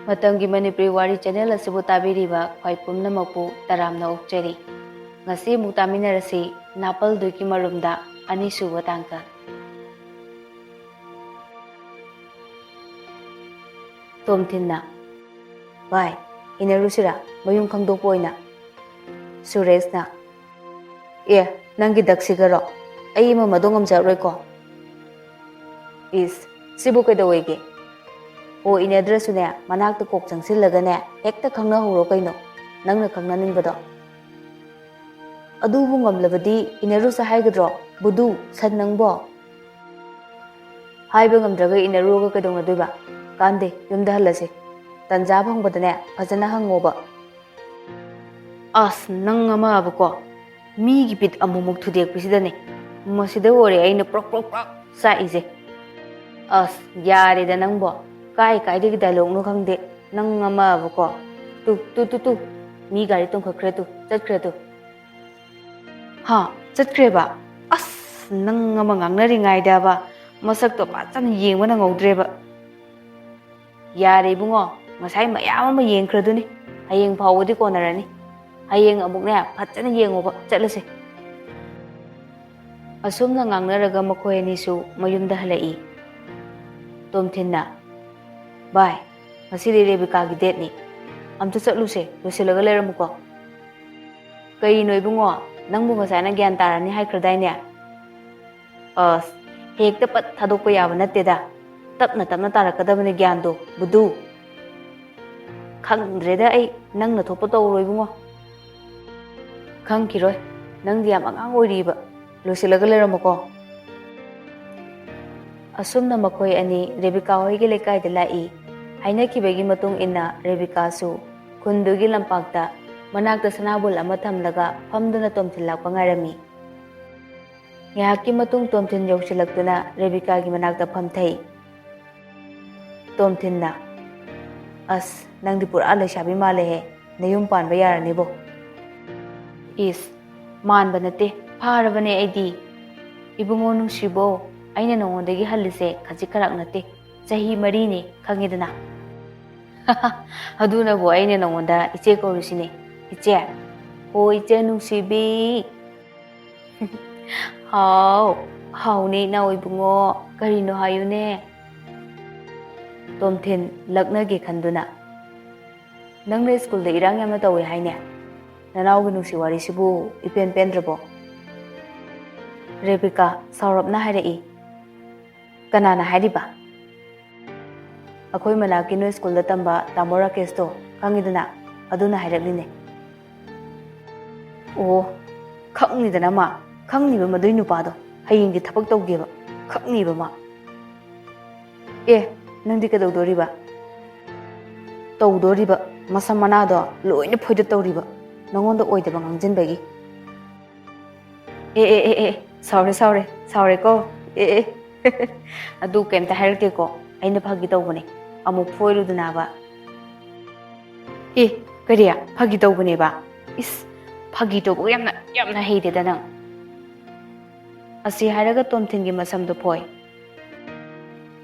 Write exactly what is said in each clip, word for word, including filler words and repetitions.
ꯃꯇꯝꯒꯤ ꯃꯅꯤꯄꯨꯔꯤ ꯋꯥꯔꯤ ꯆꯦꯅꯦꯜ ꯑꯁꯤꯕꯨ ꯇꯥꯕꯤꯔꯤꯕ ꯈ꯭ꯋꯥꯏ ꯄꯨꯝꯅꯃꯛꯄꯨ ꯇꯔꯥꯝꯅ ꯑꯣꯛꯆꯔꯤ꯫ ꯉꯁꯤ ꯑꯃꯨꯛ ꯇꯥꯃꯤꯟꯅꯔꯁꯤ ꯅꯥꯄꯜꯗꯨꯒꯤ ꯃꯔꯨꯝꯗ ꯑꯅꯤꯁꯨꯕ ꯇꯥꯡꯀꯛ꯫ ꯇꯣꯝꯊꯤꯟꯅ, "ꯚꯥꯏ, ꯏꯟꯅꯔꯨꯁꯤꯔꯥ ꯃꯌꯨꯝ ꯈꯪꯗꯣꯛꯄ ꯑꯣꯏꯅ?" ꯁꯨꯔꯦꯁꯅ, "ꯑꯦ, ꯅꯪꯒꯤ ꯗꯛꯁꯤꯒꯔꯣ? ꯑꯩ ꯑꯃ ꯃꯗꯣ ꯉꯝꯖꯔꯣꯏꯀꯣ꯫" "ꯏꯁ, ꯁꯤꯕꯨ ꯀꯩꯗꯧꯋꯦꯒꯦ? ꯑꯣ, ꯏꯟꯅꯗ꯭ꯔꯁꯨꯅꯦ, ꯃꯅꯥꯛꯇ ꯀꯣꯛ ꯆꯪꯁꯤꯜꯂꯒꯅꯦ, ꯍꯦꯛꯇ ꯈꯪꯅꯍꯧꯔꯣ ꯀꯩꯅꯣ, ꯅꯪꯅ ꯈꯪꯅꯅꯤꯡꯕꯗꯣ꯫ ꯑꯗꯨꯕꯨ ꯉꯝꯂꯕꯗꯤ ꯏꯟꯅꯔꯨꯁꯦ ꯍꯥꯏꯒꯗ꯭ꯔꯣ, ꯕꯨꯗꯨ, ꯁꯟ ꯅꯪꯕꯣ?" "ꯍꯥꯏꯕ ꯉꯝꯗ꯭ꯔꯒ ꯏꯟꯅꯔꯨꯔꯒ ꯀꯩꯗꯧꯅꯗꯣꯏꯕ? ꯀꯥꯟꯗꯦ, ꯌꯨꯝꯗ ꯍꯜꯂꯁꯦ꯫ ꯇꯟꯖꯥ ꯐꯪꯕꯗꯅꯦ, ꯐꯖꯅ ꯍꯪꯉꯣꯕ꯫" "ꯑꯁ, ꯅꯪ ꯑꯃꯕꯀꯣ, ꯃꯤꯒꯤ ꯕꯤꯠ ꯑꯃꯨꯛꯃꯨꯛ ꯊꯨꯗꯦꯛꯄꯁꯤꯗꯅꯦ, ꯃꯁꯤꯗ ꯑꯣꯏꯔꯦ ꯑꯩꯅ ꯄ꯭ꯔꯣꯛ ꯄ꯭ꯔꯣꯛ ꯄ꯭ꯔꯣꯛ ꯆꯥꯛꯏꯁꯦ꯫" "ꯑꯁ, ꯌꯥꯔꯦꯗ ꯅꯪꯕꯣ, ꯀꯥꯏ ꯀꯥꯏꯗꯒꯤ ꯗꯥꯏꯂꯣꯛꯅꯣ ꯈꯪꯗꯦ, ꯅꯪ ꯑꯃꯕꯀꯣ꯫ ꯇꯨ, ꯇꯨ, ꯇꯨ, ꯇꯨ, ꯃꯤ ꯒꯥꯔꯤ ꯇꯣꯡꯈꯠꯈ꯭ꯔꯦ ꯇꯨ, ꯆꯠꯈ꯭ꯔꯦ ꯇꯨ꯫" "ꯍꯥ, ꯆꯠꯈ꯭ꯔꯦꯕ? ꯑꯁ, ꯅꯪ ꯑꯃ ꯉꯥꯡꯅꯔꯤꯉꯩꯗꯕ ꯃꯁꯛꯇꯣ ꯐꯖꯅ ꯌꯦꯡꯕ ꯅꯪꯍꯧꯗ꯭ꯔꯦꯕ꯫" "ꯌꯥꯔꯦ ꯏꯕꯨꯡꯉꯣ, ꯉꯁꯥꯏ ꯃꯌꯥꯝ ꯑꯃ ꯌꯦꯡꯈ꯭ꯔꯗꯨꯅꯤ, ꯍꯌꯦꯡ ꯐꯥꯎꯕꯗꯤ ꯀꯣꯟꯅꯔꯅꯤ꯫ ꯍꯌꯦꯡ ꯑꯃꯨꯛꯅꯦ, ꯐꯖꯅ ꯌꯦꯡꯉꯣꯕ, ꯆꯠꯂꯁꯦ꯫" ꯑꯁꯨꯝꯅ ꯉꯥꯡꯅꯔꯒ ꯃꯈꯣꯏ ꯑꯅꯤꯁꯨ ꯃꯌꯨꯝꯗ ꯍꯜꯂꯛꯏ꯫ ꯇꯣꯝꯊꯤꯟꯅ, "ꯚꯥꯏ, ꯉꯁꯤꯗꯤ ꯔꯦꯕꯤꯀꯥꯒꯤ ꯗꯦꯠꯅꯤ, ꯑꯝꯇ ꯆꯠꯂꯨꯁꯦ, ꯂꯣꯏꯁꯤꯜꯂꯒ ꯂꯩꯔꯝꯃꯨꯀꯣ꯫" "ꯀꯩꯅꯣ ꯏꯕꯨꯡꯉꯣ, ꯅꯪꯕꯨ ꯉꯁꯥꯏꯅ ꯒ꯭ꯌꯥꯟ ꯇꯥꯔꯅꯤ ꯍꯥꯏꯈ꯭ꯔꯗꯥꯏꯅꯦ?" "ꯑꯁ, ꯍꯦꯛꯇ ꯄꯠ ꯊꯥꯗꯣꯛꯄ ꯌꯥꯕ ꯅꯠꯇꯦꯗ, ꯇꯞꯅ ꯇꯞꯅ ꯇꯥꯔꯛꯀꯗꯕꯅꯦ ꯒ꯭ꯌꯥꯟꯗꯣ, ꯕꯨꯗꯨ꯫" "ꯈꯪꯗ꯭ꯔꯦꯗ ꯑꯩ, ꯅꯪꯅ ꯊꯣꯛꯄ ꯇꯧꯔꯣ ꯏꯕꯨꯡꯉꯣ꯫" "ꯈꯪꯈꯤꯔꯣꯏ, ꯅꯪꯗꯤ ꯌꯥꯝ ꯑꯉꯥꯡ ꯑꯣꯏꯔꯤꯕ, ꯂꯣꯏꯁꯤꯜꯂꯒ ꯂꯩꯔꯝꯃꯨꯀꯣ꯫" ꯑꯁꯨꯝꯅ ꯃꯈꯣꯏ ꯑꯅꯤ ꯔꯦꯕꯤꯀꯥ ꯍꯣꯏꯒꯤ ꯂꯩꯀꯥꯏꯗ ꯂꯥꯛꯏ꯫ ꯍꯥꯏꯅꯈꯤꯕꯒꯤ ꯃꯇꯨꯡ ꯏꯟꯅ ꯔꯦꯕꯤꯀꯥꯁꯨ ꯈꯨꯟꯗꯨꯒꯤ ꯂꯝꯄꯥꯛꯇ ꯃꯅꯥꯛꯇ ꯁꯅꯥꯕꯨꯜ ꯑꯃ ꯊꯝꯂꯒ ꯐꯝꯗꯨꯅ ꯇꯣꯝꯊꯤꯟ ꯂꯥꯛꯄ ꯉꯥꯏꯔꯝꯃꯤ꯫ ꯉꯥꯏꯍꯥꯛꯀꯤ ꯃꯇꯨꯡ ꯇꯣꯝꯊꯤꯟ ꯌꯧꯁꯤꯜꯂꯛꯇꯨꯅ ꯔꯦꯕꯤꯀꯥꯒꯤ ꯃꯅꯥꯛꯇ ꯐꯝꯊꯩ꯫ ꯇꯣꯝꯊꯤꯟꯅ, "ꯑꯁ, ꯅꯪꯗꯤ ꯄꯨꯔꯥ ꯂꯩꯁꯥꯕꯤ ꯃꯥꯜꯂꯦꯍꯦ, ꯅꯌꯨꯝ ꯄꯥꯟꯕ ꯌꯥꯔꯅꯤꯕꯣ꯫" "ꯏꯁ, ꯃꯥꯟꯕ ꯅꯠꯇꯦ, ꯐꯥꯔꯕꯅꯦ ꯑꯩꯗꯤ꯫ ꯏꯕꯨꯡꯉꯣ ꯅꯨꯡꯁꯤꯕꯣ, ꯑꯩꯅ ꯅꯉꯣꯟꯗꯒꯤ ꯍꯜꯂꯤꯁꯦ ꯈꯖꯤꯛ ꯈꯔꯥꯛ ꯅꯠꯇꯦ, ꯆꯍꯤ ꯃꯔꯤꯅꯦ, ꯈꯪꯉꯦꯗꯅ?" ꯑꯗꯨꯅꯕꯨ ꯑꯩꯅ ꯅꯉꯣꯟꯗ ꯏꯆꯦ ꯀꯧꯔꯤꯁꯤꯅꯦ꯫ ꯏꯆꯦ꯫ ꯍꯣ, ꯏꯆꯦ ꯅꯨꯡꯁꯤꯕꯤ꯫ ꯍꯥꯎ, ꯍꯥꯎꯅꯦ ꯏꯅꯥꯎ ꯏꯕꯨꯡꯉꯣ, ꯀꯔꯤꯅꯣ ꯍꯥꯏꯌꯨꯅꯦ꯫ ꯇꯣꯝꯊꯤꯟ ꯂꯛꯅꯒꯦ ꯈꯟꯗꯨꯅ, "ꯅꯪꯅ ꯁ꯭ꯀꯨꯜꯗ ꯏꯔꯥꯡ ꯌꯥꯝꯅ ꯇꯧꯋꯦ ꯍꯥꯏꯅꯦ? ꯅꯅꯥꯎꯒꯤ ꯅꯨꯡꯁꯤ ꯋꯥꯔꯤꯁꯤꯕꯨ ꯏꯄꯦꯟ ꯄꯦꯟꯗ꯭ꯔꯕꯣ?" ꯔꯦꯕꯤꯀꯥ ꯁꯥꯎꯔꯞꯅ ꯍꯥꯏꯔꯛꯏ꯫ "ꯀꯅꯥꯅ ꯍꯥꯏꯔꯤꯕ?" "ꯑꯩꯈꯣꯏ ꯃꯅꯥꯛꯀꯤ ꯅꯣꯏ ꯁ꯭ꯀꯨꯜꯗ ꯇꯝꯕ ꯇꯥꯃꯣ ꯔꯥꯀꯦꯁꯇꯣ, ꯈꯪꯉꯤꯗꯅ, ꯑꯗꯨꯅ ꯍꯥꯏꯔꯛꯂꯤꯅꯦ꯫" "ꯑꯣ, ꯈꯪꯅꯤꯗꯅ ꯃꯥ, ꯈꯪꯅꯤꯕ ꯃꯗꯨꯏ ꯅꯨꯄꯥꯗꯣ, ꯍꯌꯦꯡꯗꯤ ꯊꯕꯛ ꯇꯧꯒꯦꯕ, ꯈꯪꯅꯤꯕ ꯃꯥ꯫" "ꯑꯦ, ꯅꯪꯗꯤ ꯀꯩꯗꯧꯗꯣꯔꯤꯕ?" "ꯇꯧꯗꯣꯔꯤꯕ, ꯃꯁꯝ ꯃꯅꯥꯗꯣ ꯂꯣꯏꯅ ꯐꯣꯏꯗꯠ ꯇꯧꯔꯤꯕ, ꯅꯉꯣꯟꯗ ꯑꯣꯏꯗꯕ ꯉꯥꯡꯁꯤꯟꯕꯒꯤ꯫" "ꯑꯦ, ꯑꯦ, ꯑꯦ, ꯑꯦ, ꯁꯥꯎꯔꯦ, ꯁꯥꯎꯔꯦ, ꯁꯥꯎꯔꯦꯀꯣ꯫ ꯑꯦ, ꯑꯦ, ꯑꯗꯨ ꯀꯩꯝꯇ ꯍꯥꯏꯔꯛꯇꯦꯀꯣ, ꯑꯩꯅ ꯐꯥꯒꯤ ꯇꯧꯕꯅꯦ꯫ ꯑꯃꯨꯛ ꯐꯣꯏꯔꯨꯗꯅꯕ꯫" "ꯑꯦ, ꯀꯔꯤ? ꯐꯥꯒꯤ ꯇꯧꯕꯅꯦꯕ? ꯏꯁ, ꯐꯥꯒꯤ ꯇꯧꯕꯒ ꯌꯥꯝꯅ, ꯌꯥꯝꯅ ꯍꯩꯔꯦꯗ ꯅꯪ꯫" ꯑꯁꯤ ꯍꯥꯏꯔꯒ ꯇꯣꯝꯊꯤꯟꯒꯤ ꯃꯁꯝꯗꯣ ꯐꯣꯏ꯫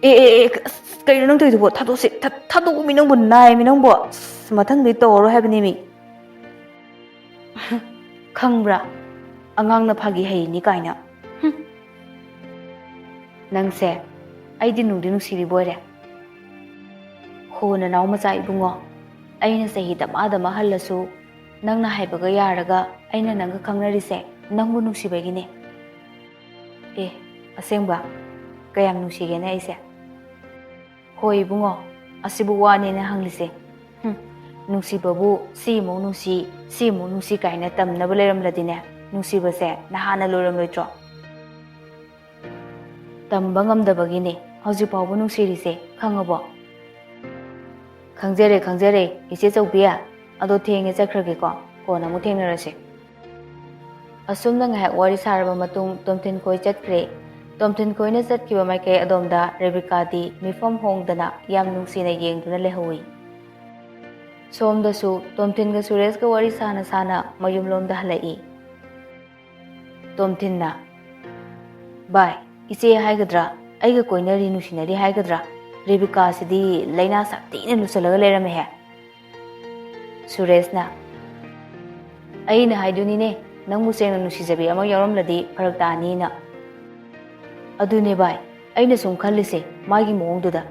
"ꯑꯦ, ꯑꯦ, ꯑꯦ, ꯑꯁ, ꯀꯩꯅꯣ ꯅꯪ ꯇꯧꯔꯤꯗꯨꯕꯣ? ꯊꯥꯗꯣꯛꯁꯦ, ꯊꯥ-, ꯊꯥꯗꯣꯛꯎꯃꯤ ꯅꯪꯕꯨ, ꯅꯥꯏꯃꯤ ꯅꯪꯕꯨ꯫ ꯑꯁ, ꯃꯊꯪꯗꯤ ꯇꯧꯔꯔꯣꯏ ꯍꯥꯏꯕꯅꯦꯃꯤ꯫" "ꯈꯪꯕ꯭ꯔꯥ? ꯑꯉꯥꯡꯅ ꯐꯥꯒꯤ ꯍꯩꯅꯤ ꯀꯥꯏꯅ꯫ ꯍꯨꯝ꯫ ꯅꯪꯁꯦ ꯑꯩꯗꯤ ꯅꯨꯡꯗꯤ ꯅꯨꯡꯁꯤꯔꯤꯕ ꯑꯣꯏꯔꯦ꯫ ꯍꯣ, ꯅꯅꯥꯎ ꯃꯆꯥ ꯏꯕꯨꯡꯉꯣ, ꯑꯩꯅ ꯆꯍꯤ ꯗꯃꯥ ꯗꯃꯥ ꯍꯜꯂꯁꯨ, ꯅꯪꯅ ꯍꯥꯏꯕꯒ ꯌꯥꯔꯒ ꯑꯩꯅ ꯅꯪꯒ ꯈꯪꯅꯔꯤꯁꯦ ꯅꯪꯕꯨ ꯅꯨꯡꯁꯤꯕꯒꯤꯅꯦ꯫" "ꯑꯦ, ꯑꯁꯦꯡꯕ? ꯀꯌꯥꯝ ꯅꯨꯡꯁꯤꯒꯦꯅꯦ ꯑꯩꯁꯦ?" "ꯍꯣꯏ ꯏꯕꯨꯡꯉꯣ, ꯑꯁꯤꯕꯨ ꯋꯥꯅꯦꯅ ꯍꯪꯂꯤꯁꯦ꯫ ꯍꯨꯝ, ꯅꯨꯡꯁꯤꯕꯕꯨ ꯁꯤꯃꯨꯛ ꯅꯨꯡꯁꯤ, ꯁꯤꯃꯨꯛ ꯅꯨꯡꯁꯤ ꯀꯥꯏꯅ ꯇꯝꯅꯕ ꯂꯩꯔꯝꯂꯗꯤꯅꯦ, ꯅꯨꯡꯁꯤꯕꯁꯦ ꯅꯍꯥꯟꯅ ꯂꯣꯏꯔꯝꯂꯣꯏꯗ꯭ꯔꯣ? ꯇꯝꯕ ꯉꯝꯗꯕꯒꯤꯅꯦ ꯍꯧꯖꯤꯛ ꯐꯥꯎꯕ ꯅꯨꯡꯁꯤꯔꯤꯁꯦ, ꯈꯪꯉꯕꯣ?" "ꯈꯪꯖꯔꯦ, ꯈꯪꯖꯔꯦ, ꯏꯆꯦ ꯆꯧꯕꯤ꯫ ꯑꯗꯣ ꯊꯦꯡꯉꯦ, ꯆꯠꯈ꯭ꯔꯒꯦꯀꯣ꯫ ꯀꯣꯟꯅ ꯑꯃꯨꯛ ꯊꯦꯡꯅꯔꯁꯦ꯫" ꯑꯁꯨꯝꯅ ꯉꯥꯏꯍꯥꯛ ꯋꯥꯔꯤ ꯁꯥꯔꯕ ꯃꯇꯨꯡ, ꯇꯣꯝꯊꯤꯟ ꯈꯣꯏ ꯆꯠꯈ꯭ꯔꯦ꯫ ꯇꯣꯝꯊꯤꯟ ꯈꯣꯏꯅ ꯆꯠꯈꯤꯕ ꯃꯥꯏꯀꯩ ꯑꯗꯣꯝꯗ ꯔꯦꯕꯤꯀꯥꯗꯤ ꯃꯤꯐꯝ ꯍꯣꯡꯗꯅ ꯌꯥꯝ ꯅꯨꯡꯁꯤꯅ ꯌꯦꯡꯗꯨꯅ ꯂꯩꯍꯧꯏ꯫ ꯁꯣꯝꯗꯁꯨ ꯇꯣꯝꯊꯤꯟꯒ ꯁꯨꯔꯦꯁꯀ ꯋꯥꯔꯤ ꯁꯥꯅ ꯁꯥꯅ ꯃꯌꯨꯝꯂꯣꯝꯗ ꯍꯜꯂꯛꯏ꯫ ꯇꯣꯝꯊꯤꯟꯅ, "ꯚꯥꯏ, ꯏꯆꯦ ꯍꯥꯏꯒꯗ꯭ꯔꯥ, ꯑꯩꯒ ꯀꯣꯏꯅꯔꯤ, ꯅꯨꯡꯁꯤꯅꯔꯤ ꯍꯥꯏꯒꯗ꯭ꯔꯥ? ꯔꯦꯕꯤꯀꯥꯁꯤꯗꯤ ꯂꯥꯏꯅꯥ ꯁꯥꯊꯤꯅ ꯂꯨꯁꯜꯂꯒ ꯂꯩꯔꯝꯃꯦꯍꯦ꯫ ꯁꯨꯔꯦꯁꯅ, "ꯑꯩꯅ ꯍꯥꯏꯗꯨꯅꯤꯅꯦ, ꯅꯪꯕꯨ ꯁꯦꯡꯅ ꯅꯨꯡꯁꯤꯖꯕꯤ ꯑꯃ ꯌꯥꯎꯔꯝꯂꯗꯤ ꯐꯔꯛ ꯇꯥꯅꯤꯅ"꯫ "ꯑꯗꯨꯅꯦ ꯚꯥꯏ, ꯑꯩꯅ ꯁꯨꯝ ꯈꯜꯂꯤꯁꯦ ꯃꯥꯒꯤ ꯃꯑꯣꯡꯗꯨꯗ꯫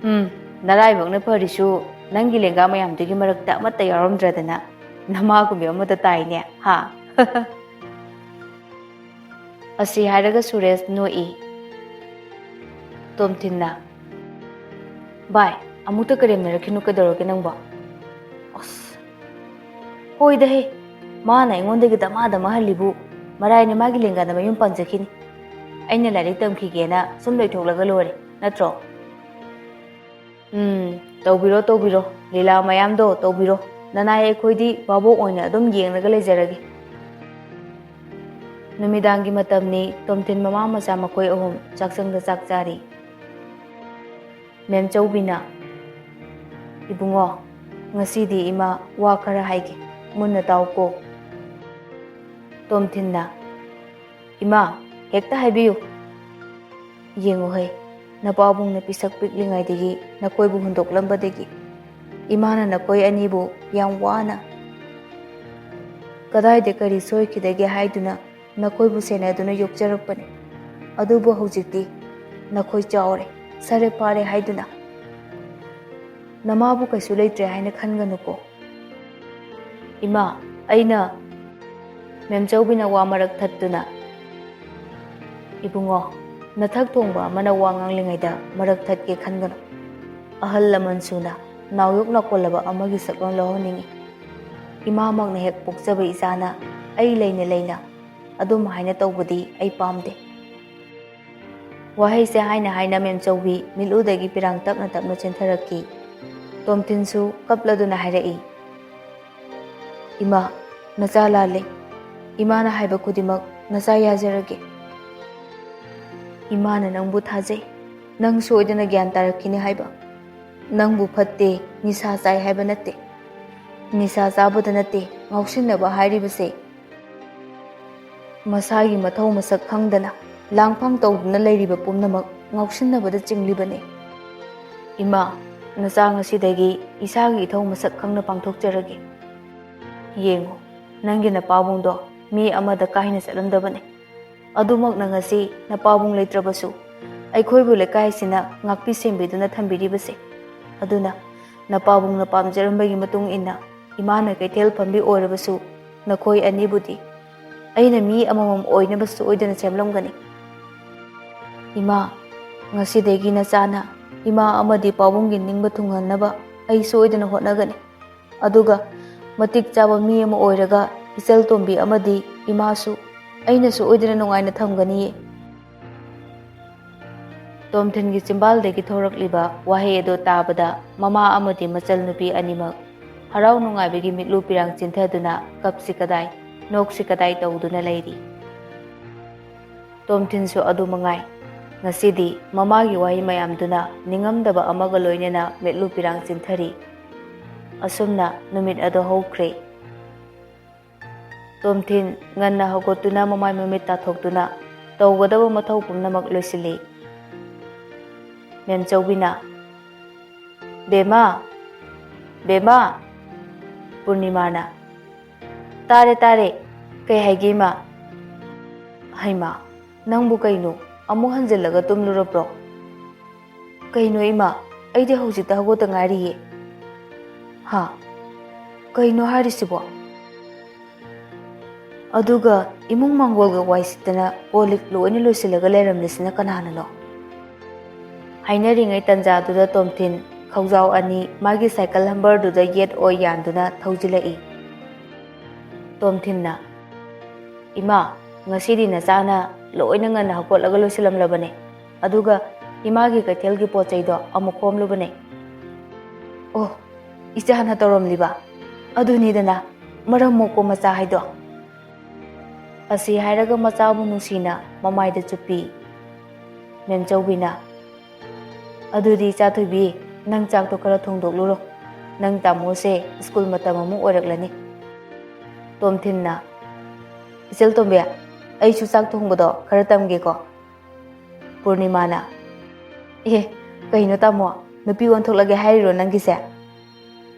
ꯎꯝ, ꯅꯔꯥꯏꯕꯛꯅ ꯐꯔꯤꯁꯨ ꯅꯪꯒꯤ ꯂꯦꯡꯒꯥ ꯃꯌꯥꯝꯗꯨꯒꯤ ꯃꯔꯛꯇ ꯑꯃꯠꯇ ꯌꯥꯎꯔꯝꯗ꯭ꯔꯗꯅ ꯅꯃꯥꯒꯨꯝꯕꯤ ꯑꯃꯗ ꯇꯥꯏꯅꯦ, ꯍꯥ?" ꯑꯁꯤ ꯍꯥꯏꯔꯒ ꯁꯨꯔꯦꯁ ꯅꯣꯛꯏ꯫ ꯇꯣꯝꯊꯤꯟꯅ, "ꯚꯥꯏ, ꯑꯃꯨꯛꯇ ꯀꯔꯦꯝꯅꯔꯛꯈꯤꯅꯨ, ꯀꯩꯗꯧꯔꯒꯦ ꯅꯪꯕꯣ?" ꯑꯁ, ꯍꯣꯏꯗꯍꯦ, ꯃꯥꯅ ꯑꯩꯉꯣꯟꯗꯒꯤ ꯗꯃꯥ ꯗꯃꯥ ꯍꯜꯂꯤꯕꯨ, ꯃꯔꯥꯏꯅ ꯃꯥꯒꯤ ꯂꯦꯡꯒꯥꯗ ꯃꯌꯨꯝ ꯄꯥꯟꯖꯈꯤꯅꯤ꯫ ꯑꯩꯅ ꯂꯥꯏꯔꯤꯛ ꯇꯝꯈꯤꯒꯦꯅ ꯁꯨꯝ ꯂꯩꯊꯣꯛꯂꯒ ꯂꯣꯏꯔꯦ, ꯅꯠꯇ꯭ꯔꯣ? ꯎꯝ, ꯇꯧꯕꯤꯔꯣ, ꯇꯧꯕꯤꯔꯣ, ꯂꯤꯂꯥ ꯃꯌꯥꯝꯗꯣ ꯇꯧꯕꯤꯔꯣ꯫ ꯅꯅꯥꯏ ꯑꯩꯈꯣꯏꯗꯤ ꯚꯥꯕꯣꯛ ꯑꯣꯏꯅ ꯑꯗꯨꯝ ꯌꯦꯡꯂꯒ ꯂꯩꯖꯔꯒꯦ꯫ ꯅꯨꯃꯤꯗꯥꯡꯒꯤ ꯃꯇꯝꯅꯤ, ꯇꯣꯝꯊꯤꯟ ꯃꯃꯥ ꯃꯆꯥ ꯃꯈꯣꯏ ꯑꯍꯨꯝ ꯆꯥꯛꯁꯪꯗ ꯆꯥꯛ ꯆꯥꯔꯤ꯫ ꯃꯦꯝꯆꯧꯕꯤꯅ, "ꯏꯕꯨꯡꯉꯣ, ꯉꯁꯤꯗꯤ ꯏꯃꯥ ꯋꯥ ꯈꯔ ꯍꯥꯏꯒꯦ, ꯃꯨꯟꯅ ꯇꯥꯎꯀꯣ꯫" ꯇꯣꯝꯊꯤꯟꯅ, "ꯏꯃꯥ, ꯍꯦꯛꯇ ꯍꯥꯏꯕꯤꯌꯨ꯫" "ꯌꯦꯡꯉꯨꯍꯦ, ꯅꯄꯥꯕꯨꯡꯅ ꯄꯤꯁꯛ ꯄꯤꯛꯂꯤꯉꯩꯗꯒꯤ ꯅꯈꯣꯏꯕꯨ ꯍꯨꯟꯗꯣꯛꯂꯝꯕꯗꯒꯤ ꯏꯃꯥꯅ ꯅꯈꯣꯏ ꯑꯅꯤꯕꯨ ꯌꯥꯝ ꯋꯥꯅ, ꯀꯗꯥꯏꯗ ꯀꯔꯤ ꯁꯣꯏꯈꯤꯗꯒꯦ ꯍꯥꯏꯗꯨꯅ ꯅꯈꯣꯏꯕꯨ ꯁꯦꯟꯅꯗꯨꯅ ꯌꯣꯛꯆꯔꯛꯄꯅꯤ꯫ ꯑꯗꯨꯕꯨ ꯍꯧꯖꯤꯛꯇꯤ ꯅꯈꯣꯏ ꯆꯥꯎꯔꯦ, ꯁꯔꯦ ꯐꯥꯔꯦ ꯍꯥꯏꯗꯨꯅ ꯅꯃꯥꯕꯨ ꯀꯩꯁꯨ ꯂꯩꯇ꯭ꯔꯦ ꯍꯥꯏꯅ ꯈꯟꯒꯅꯨꯀꯣ꯫" "ꯏꯃꯥ, ꯑꯩꯅ꯫" ꯃꯦꯝꯆꯧꯕꯤꯅ ꯋꯥ ꯃꯔꯛ ꯊꯠꯇꯨꯅ, "ꯏꯕꯨꯡꯉꯣ, ꯅꯊꯛ ꯊꯣꯡꯕ ꯑꯃꯅ ꯋꯥ ꯉꯥꯡꯂꯤꯉꯩꯗ ꯃꯔꯛ ꯊꯠꯀꯦ ꯈꯟꯒꯅꯨ꯫ ꯑꯍꯜ ꯂꯃꯟ ꯁꯨꯅ ꯅꯥꯎꯌꯣꯛ ꯅꯥꯀꯣꯜꯂꯕ ꯑꯃꯒꯤ ꯁꯛꯂꯣꯟ ꯂꯧꯍꯟꯅꯤꯡꯉꯤ꯫ ꯏꯃꯥꯃꯛꯅ ꯍꯦꯛ ꯄꯣꯛꯆꯕ ꯏꯆꯥꯅ ꯑꯩ ꯂꯩꯅ ꯂꯩꯅ ꯑꯗꯨꯝ ꯍꯥꯏꯅ ꯇꯧꯕꯗꯤ ꯑꯩ ꯄꯥꯝꯗꯦ꯫" ꯋꯥꯍꯩꯁꯦ ꯍꯥꯏꯅ ꯍꯥꯏꯅ ꯃꯦꯝꯆꯧꯕꯤ ꯃꯤꯠꯂꯨꯗꯒꯤ ꯄꯤꯔꯥꯡ ꯇꯞꯅ ꯇꯞꯅ ꯆꯦꯟꯊꯔꯛꯈꯤ꯫ ꯇꯣꯝꯊꯤꯟꯁꯨ ꯀꯞꯂꯗꯨꯅ ꯍꯥꯏꯔꯛꯏ, "ꯏꯃꯥ, ꯅꯆꯥ ꯂꯥꯜꯂꯦ꯫ ꯏꯃꯥꯅ ꯍꯥꯏꯕ ꯈꯨꯗꯤꯡꯃꯛ ꯅꯆꯥ ꯌꯥꯖꯔꯒꯦ꯫ ꯏꯃꯥꯅ ꯅꯪꯕꯨ ꯊꯥꯖꯩ꯫ ꯅꯪ ꯁꯣꯏꯗꯅ ꯒ꯭ꯌꯥꯟ ꯇꯥꯔꯛꯈꯤꯅꯤ ꯍꯥꯏꯕ꯫ ꯅꯪꯕꯨ ꯐꯠꯇꯦ, ꯅꯤꯁꯥ ꯆꯥꯏ ꯍꯥꯏꯕ ꯅꯠꯇꯦ꯫ ꯅꯤꯁꯥ ꯆꯥꯕꯗ ꯅꯠꯇꯦ, ꯉꯥꯎꯁꯤꯟꯅꯕ ꯍꯥꯏꯔꯤꯕꯁꯦ ꯃꯁꯥꯒꯤ ꯃꯊꯧ ꯃꯁꯛ ꯈꯪꯗꯅ ꯂꯥꯡꯐꯥꯡ ꯇꯧꯗꯨꯅ ꯂꯩꯔꯤꯕ ꯄꯨꯝꯅꯃꯛ ꯉꯥꯎꯁꯤꯟꯅꯕꯗ ꯆꯤꯡꯂꯤꯕꯅꯤ꯫ "ꯏꯃꯥ, ꯅꯆꯥ ꯉꯁꯤꯗꯒꯤ ꯏꯁꯥꯒꯤ ꯏꯊꯧ ꯃꯁꯛ ꯈꯪꯅ ꯄꯥꯡꯊꯣꯛꯆꯔꯒꯦ꯫ ꯌꯦꯡꯉꯨ, ꯅꯪꯒꯤ ꯅꯄꯥꯕꯨꯡꯗꯣ ꯃꯤ ꯑꯃꯗ ꯀꯥꯏꯅ ꯆꯠꯂꯝꯗꯕꯅꯤ꯫ ꯑꯗꯨꯃꯛꯅ ꯉꯁꯤ ꯅꯄꯥꯕꯨꯡ ꯂꯩꯇ꯭ꯔꯕꯁꯨ ꯑꯩꯈꯣꯏꯕꯨ ꯂꯩꯀꯥꯏꯁꯤꯅ ꯉꯥꯛꯄꯤ ꯁꯦꯟꯕꯤꯗꯨꯅ ꯊꯝꯕꯤꯔꯤꯕꯁꯦ꯫ ꯑꯗꯨꯅ ꯅꯄꯥꯕꯨꯡꯅ ꯄꯥꯝꯖꯔꯝꯕꯒꯤ ꯃꯇꯨꯡ ꯏꯟꯅ ꯏꯃꯥꯅ ꯀꯩꯊꯦꯜ ꯐꯝꯕꯤ ꯑꯣꯏꯔꯕꯁꯨ ꯅꯈꯣꯏ ꯑꯅꯤꯕꯨꯗꯤ ꯑꯩꯅ ꯃꯤ ꯑꯃꯃꯝ ꯑꯣꯏꯅꯕ ꯁꯣꯏꯗꯅ ꯁꯦꯝꯂꯝꯒꯅꯤ꯫ ꯏꯃꯥ, ꯉꯁꯤꯗꯒꯤ ꯅꯆꯥꯅ ꯏꯃꯥ ꯑꯃꯗꯤ ꯄꯥꯕꯨꯡꯒꯤ ꯅꯤꯡꯕ ꯊꯨꯡꯍꯟꯅꯕ ꯑꯩ ꯁꯣꯏꯗꯅ ꯍꯣꯠꯅꯒꯅꯤ꯫ ꯑꯗꯨꯒ ꯃꯇꯤꯛ ꯆꯥꯕ ꯃꯤ ꯑꯃ ꯑꯣꯏꯔꯒ ꯏꯆꯜ ꯇꯣꯝꯕꯤ ꯑꯃꯗꯤ ꯏꯃꯥꯁꯨ ꯑꯩꯅ ꯁꯣꯏꯗꯅ ꯅꯨꯡꯉꯥꯏꯅ ꯊꯝꯒꯅꯤꯌꯦ꯫" ꯇꯣꯝꯊꯤꯟꯒꯤ ꯆꯤꯝꯕꯥꯜꯗꯒꯤ ꯊꯣꯔꯛꯂꯤꯕ ꯋꯥꯍꯩ ꯑꯗꯨ ꯇꯥꯕꯗ ꯃꯃꯥ ꯑꯃꯗꯤ ꯃꯆꯜ ꯅꯨꯄꯤ ꯑꯅꯤꯃꯛ ꯍꯔꯥꯎ ꯅꯨꯡꯉꯥꯏꯕꯒꯤ ꯃꯤꯠꯂꯨ ꯄꯤꯔꯥꯡ ꯆꯤꯟꯊꯗꯨꯅ ꯀꯞꯁꯤ ꯀꯗꯥꯏ, ꯅꯣꯛꯁꯤ ꯀꯗꯥꯏ ꯇꯧꯗꯨꯅ ꯂꯩꯔꯤ꯫ ꯇꯣꯝꯊꯤꯟꯁꯨ ꯑꯗꯨ ꯃꯉꯥꯏ꯫ ꯉꯁꯤꯗꯤ ꯃꯃꯥꯒꯤ ꯋꯥꯍꯩ ꯃꯌꯥꯝꯗꯨꯅ ꯅꯤꯡꯉꯝꯗꯕ ꯑꯃꯒ ꯂꯣꯏꯅꯅ ꯃꯤꯠꯂꯨ ꯄꯤꯔꯥꯡ ꯆꯤꯟꯊꯔꯤ꯫ ꯑꯁꯨꯝꯅ ꯅꯨꯃꯤꯠ ꯑꯗꯨ ꯍꯧꯈ꯭ꯔꯦ꯫ ꯇꯣꯝꯊꯤꯟ ꯉꯟꯅ ꯍꯧꯒꯠꯇꯨꯅ ꯃꯃꯥꯏ ꯃꯃꯤꯠ ꯇꯥꯊꯣꯛꯇꯨꯅ ꯇꯧꯒꯗꯕ ꯃꯊꯧ ꯄꯨꯝꯅꯃꯛ ꯂꯣꯏꯁꯤꯜꯂꯤ꯫ ꯃꯦꯝꯆꯧꯕꯤꯅ, "ꯕꯦꯝꯃ! ꯕꯦꯝꯃ!" ꯄꯨꯔꯅꯤꯃꯥꯅ, "ꯇꯥꯔꯦ, ꯇꯥꯔꯦ꯫ ꯀꯩ ꯍꯥꯏꯒꯦ, ꯏꯃꯥ?" "ꯍꯩꯃꯥ, ꯅꯪꯕꯨ ꯀꯩꯅꯣ? ꯑꯃꯨꯛ ꯍꯟꯖꯤꯜꯂꯒ ꯇꯨꯝꯂꯨꯔꯕ꯭ꯔꯣ?" "ꯀꯩꯅꯣ, ꯏꯃꯥ? ꯑꯩꯗꯤ ꯍꯧꯖꯤꯛꯇ ꯍꯧꯒꯠꯇ ꯉꯥꯏꯔꯤꯌꯦ꯫" "ꯍꯥ? ꯀꯩꯅꯣ ꯍꯥꯏꯔꯤꯁꯤꯕꯣ?" "ꯑꯗꯨꯒ ꯏꯃꯨꯡ ꯃꯥꯡꯒꯣꯜꯒ ꯋꯥꯏ ꯁꯤꯠꯇꯅ ꯀꯣꯜ ꯂꯤꯛ ꯂꯣꯏꯅ ꯂꯣꯏꯁꯤꯜꯂꯒ ꯂꯩꯔꯝꯂꯤꯁꯤꯅ ꯀꯅꯥꯅꯅꯣ?" ꯍꯥꯏꯅꯔꯤꯉꯩ ꯇꯟꯖꯥꯗꯨꯗ ꯇꯣꯝꯊꯤꯟ ꯈꯧꯖꯥꯎ ꯑꯅꯤ ꯃꯥꯒꯤ ꯁꯥꯏꯀꯜ ꯍꯝꯕꯔꯗꯨꯗ ꯌꯦꯠ ꯑꯣꯏ ꯌꯥꯟꯗꯨꯅ ꯊꯧꯖꯤꯜꯂꯛꯏ꯫ ꯇꯣꯝꯊꯤꯟꯅ, "ꯏꯃꯥ, ꯉꯁꯤꯗꯤ ꯅꯆꯥꯅ ꯂꯣꯏꯅ ꯉꯟꯅ ꯍꯧꯒꯠꯂꯒ ꯂꯣꯏꯁꯤꯜꯂꯝꯂꯕꯅꯦ꯫ ꯑꯗꯨꯒ ꯏꯃꯥꯒꯤ ꯀꯩꯊꯦꯜꯒꯤ ꯄꯣꯠ ꯆꯩꯗꯣ ꯑꯃꯨꯛ ꯈꯣꯝꯂꯨꯕꯅꯦ꯫" "ꯑꯣ, ꯏꯆꯥꯅ ꯇꯧꯔꯝꯂꯤꯕ? ꯑꯗꯨꯅꯤꯗꯅ ꯃꯔꯝ ꯃꯣꯛꯄ ꯃꯆꯥ ꯍꯥꯏꯗꯣ꯫" ꯑꯁꯤ ꯍꯥꯏꯔꯒ ꯃꯆꯥꯕꯨ ꯅꯨꯡꯁꯤꯅ ꯃꯃꯥꯏꯗ ꯆꯨꯞꯄꯤ꯫ ꯃꯦꯝꯆꯧꯕꯤꯅ, "ꯑꯗꯨꯗꯤ ꯏꯆꯥ ꯊꯣꯏꯕꯤ, ꯅꯪ ꯆꯥꯛꯇꯣ ꯈꯔ ꯊꯣꯡꯗꯣꯛꯂꯨꯔꯣ꯫ ꯅꯪ ꯇꯥꯃꯣꯁꯦ ꯁ꯭ꯀꯨꯜ ꯃꯇꯝ ꯑꯃꯨꯛ ꯑꯣꯏꯔꯛꯂꯅꯤ꯫" ꯇꯣꯝꯊꯤꯟꯅ, "ꯏꯆꯜ ꯇꯣꯝꯕꯤ, ꯑꯩꯁꯨ ꯆꯥꯛ ꯊꯣꯡꯕꯗꯣ ꯈꯔ ꯇꯝꯒꯦꯀꯣ꯫" ꯄꯨꯔꯅꯤꯃꯥꯅ, ꯑꯦ, ꯀꯩꯅꯣ ꯇꯥꯃꯣ, ꯅꯨꯄꯤ ꯑꯣꯟꯊꯣꯛꯂꯒꯦ ꯍꯥꯏꯔꯤꯔꯣ ꯅꯪꯒꯤꯁꯦ?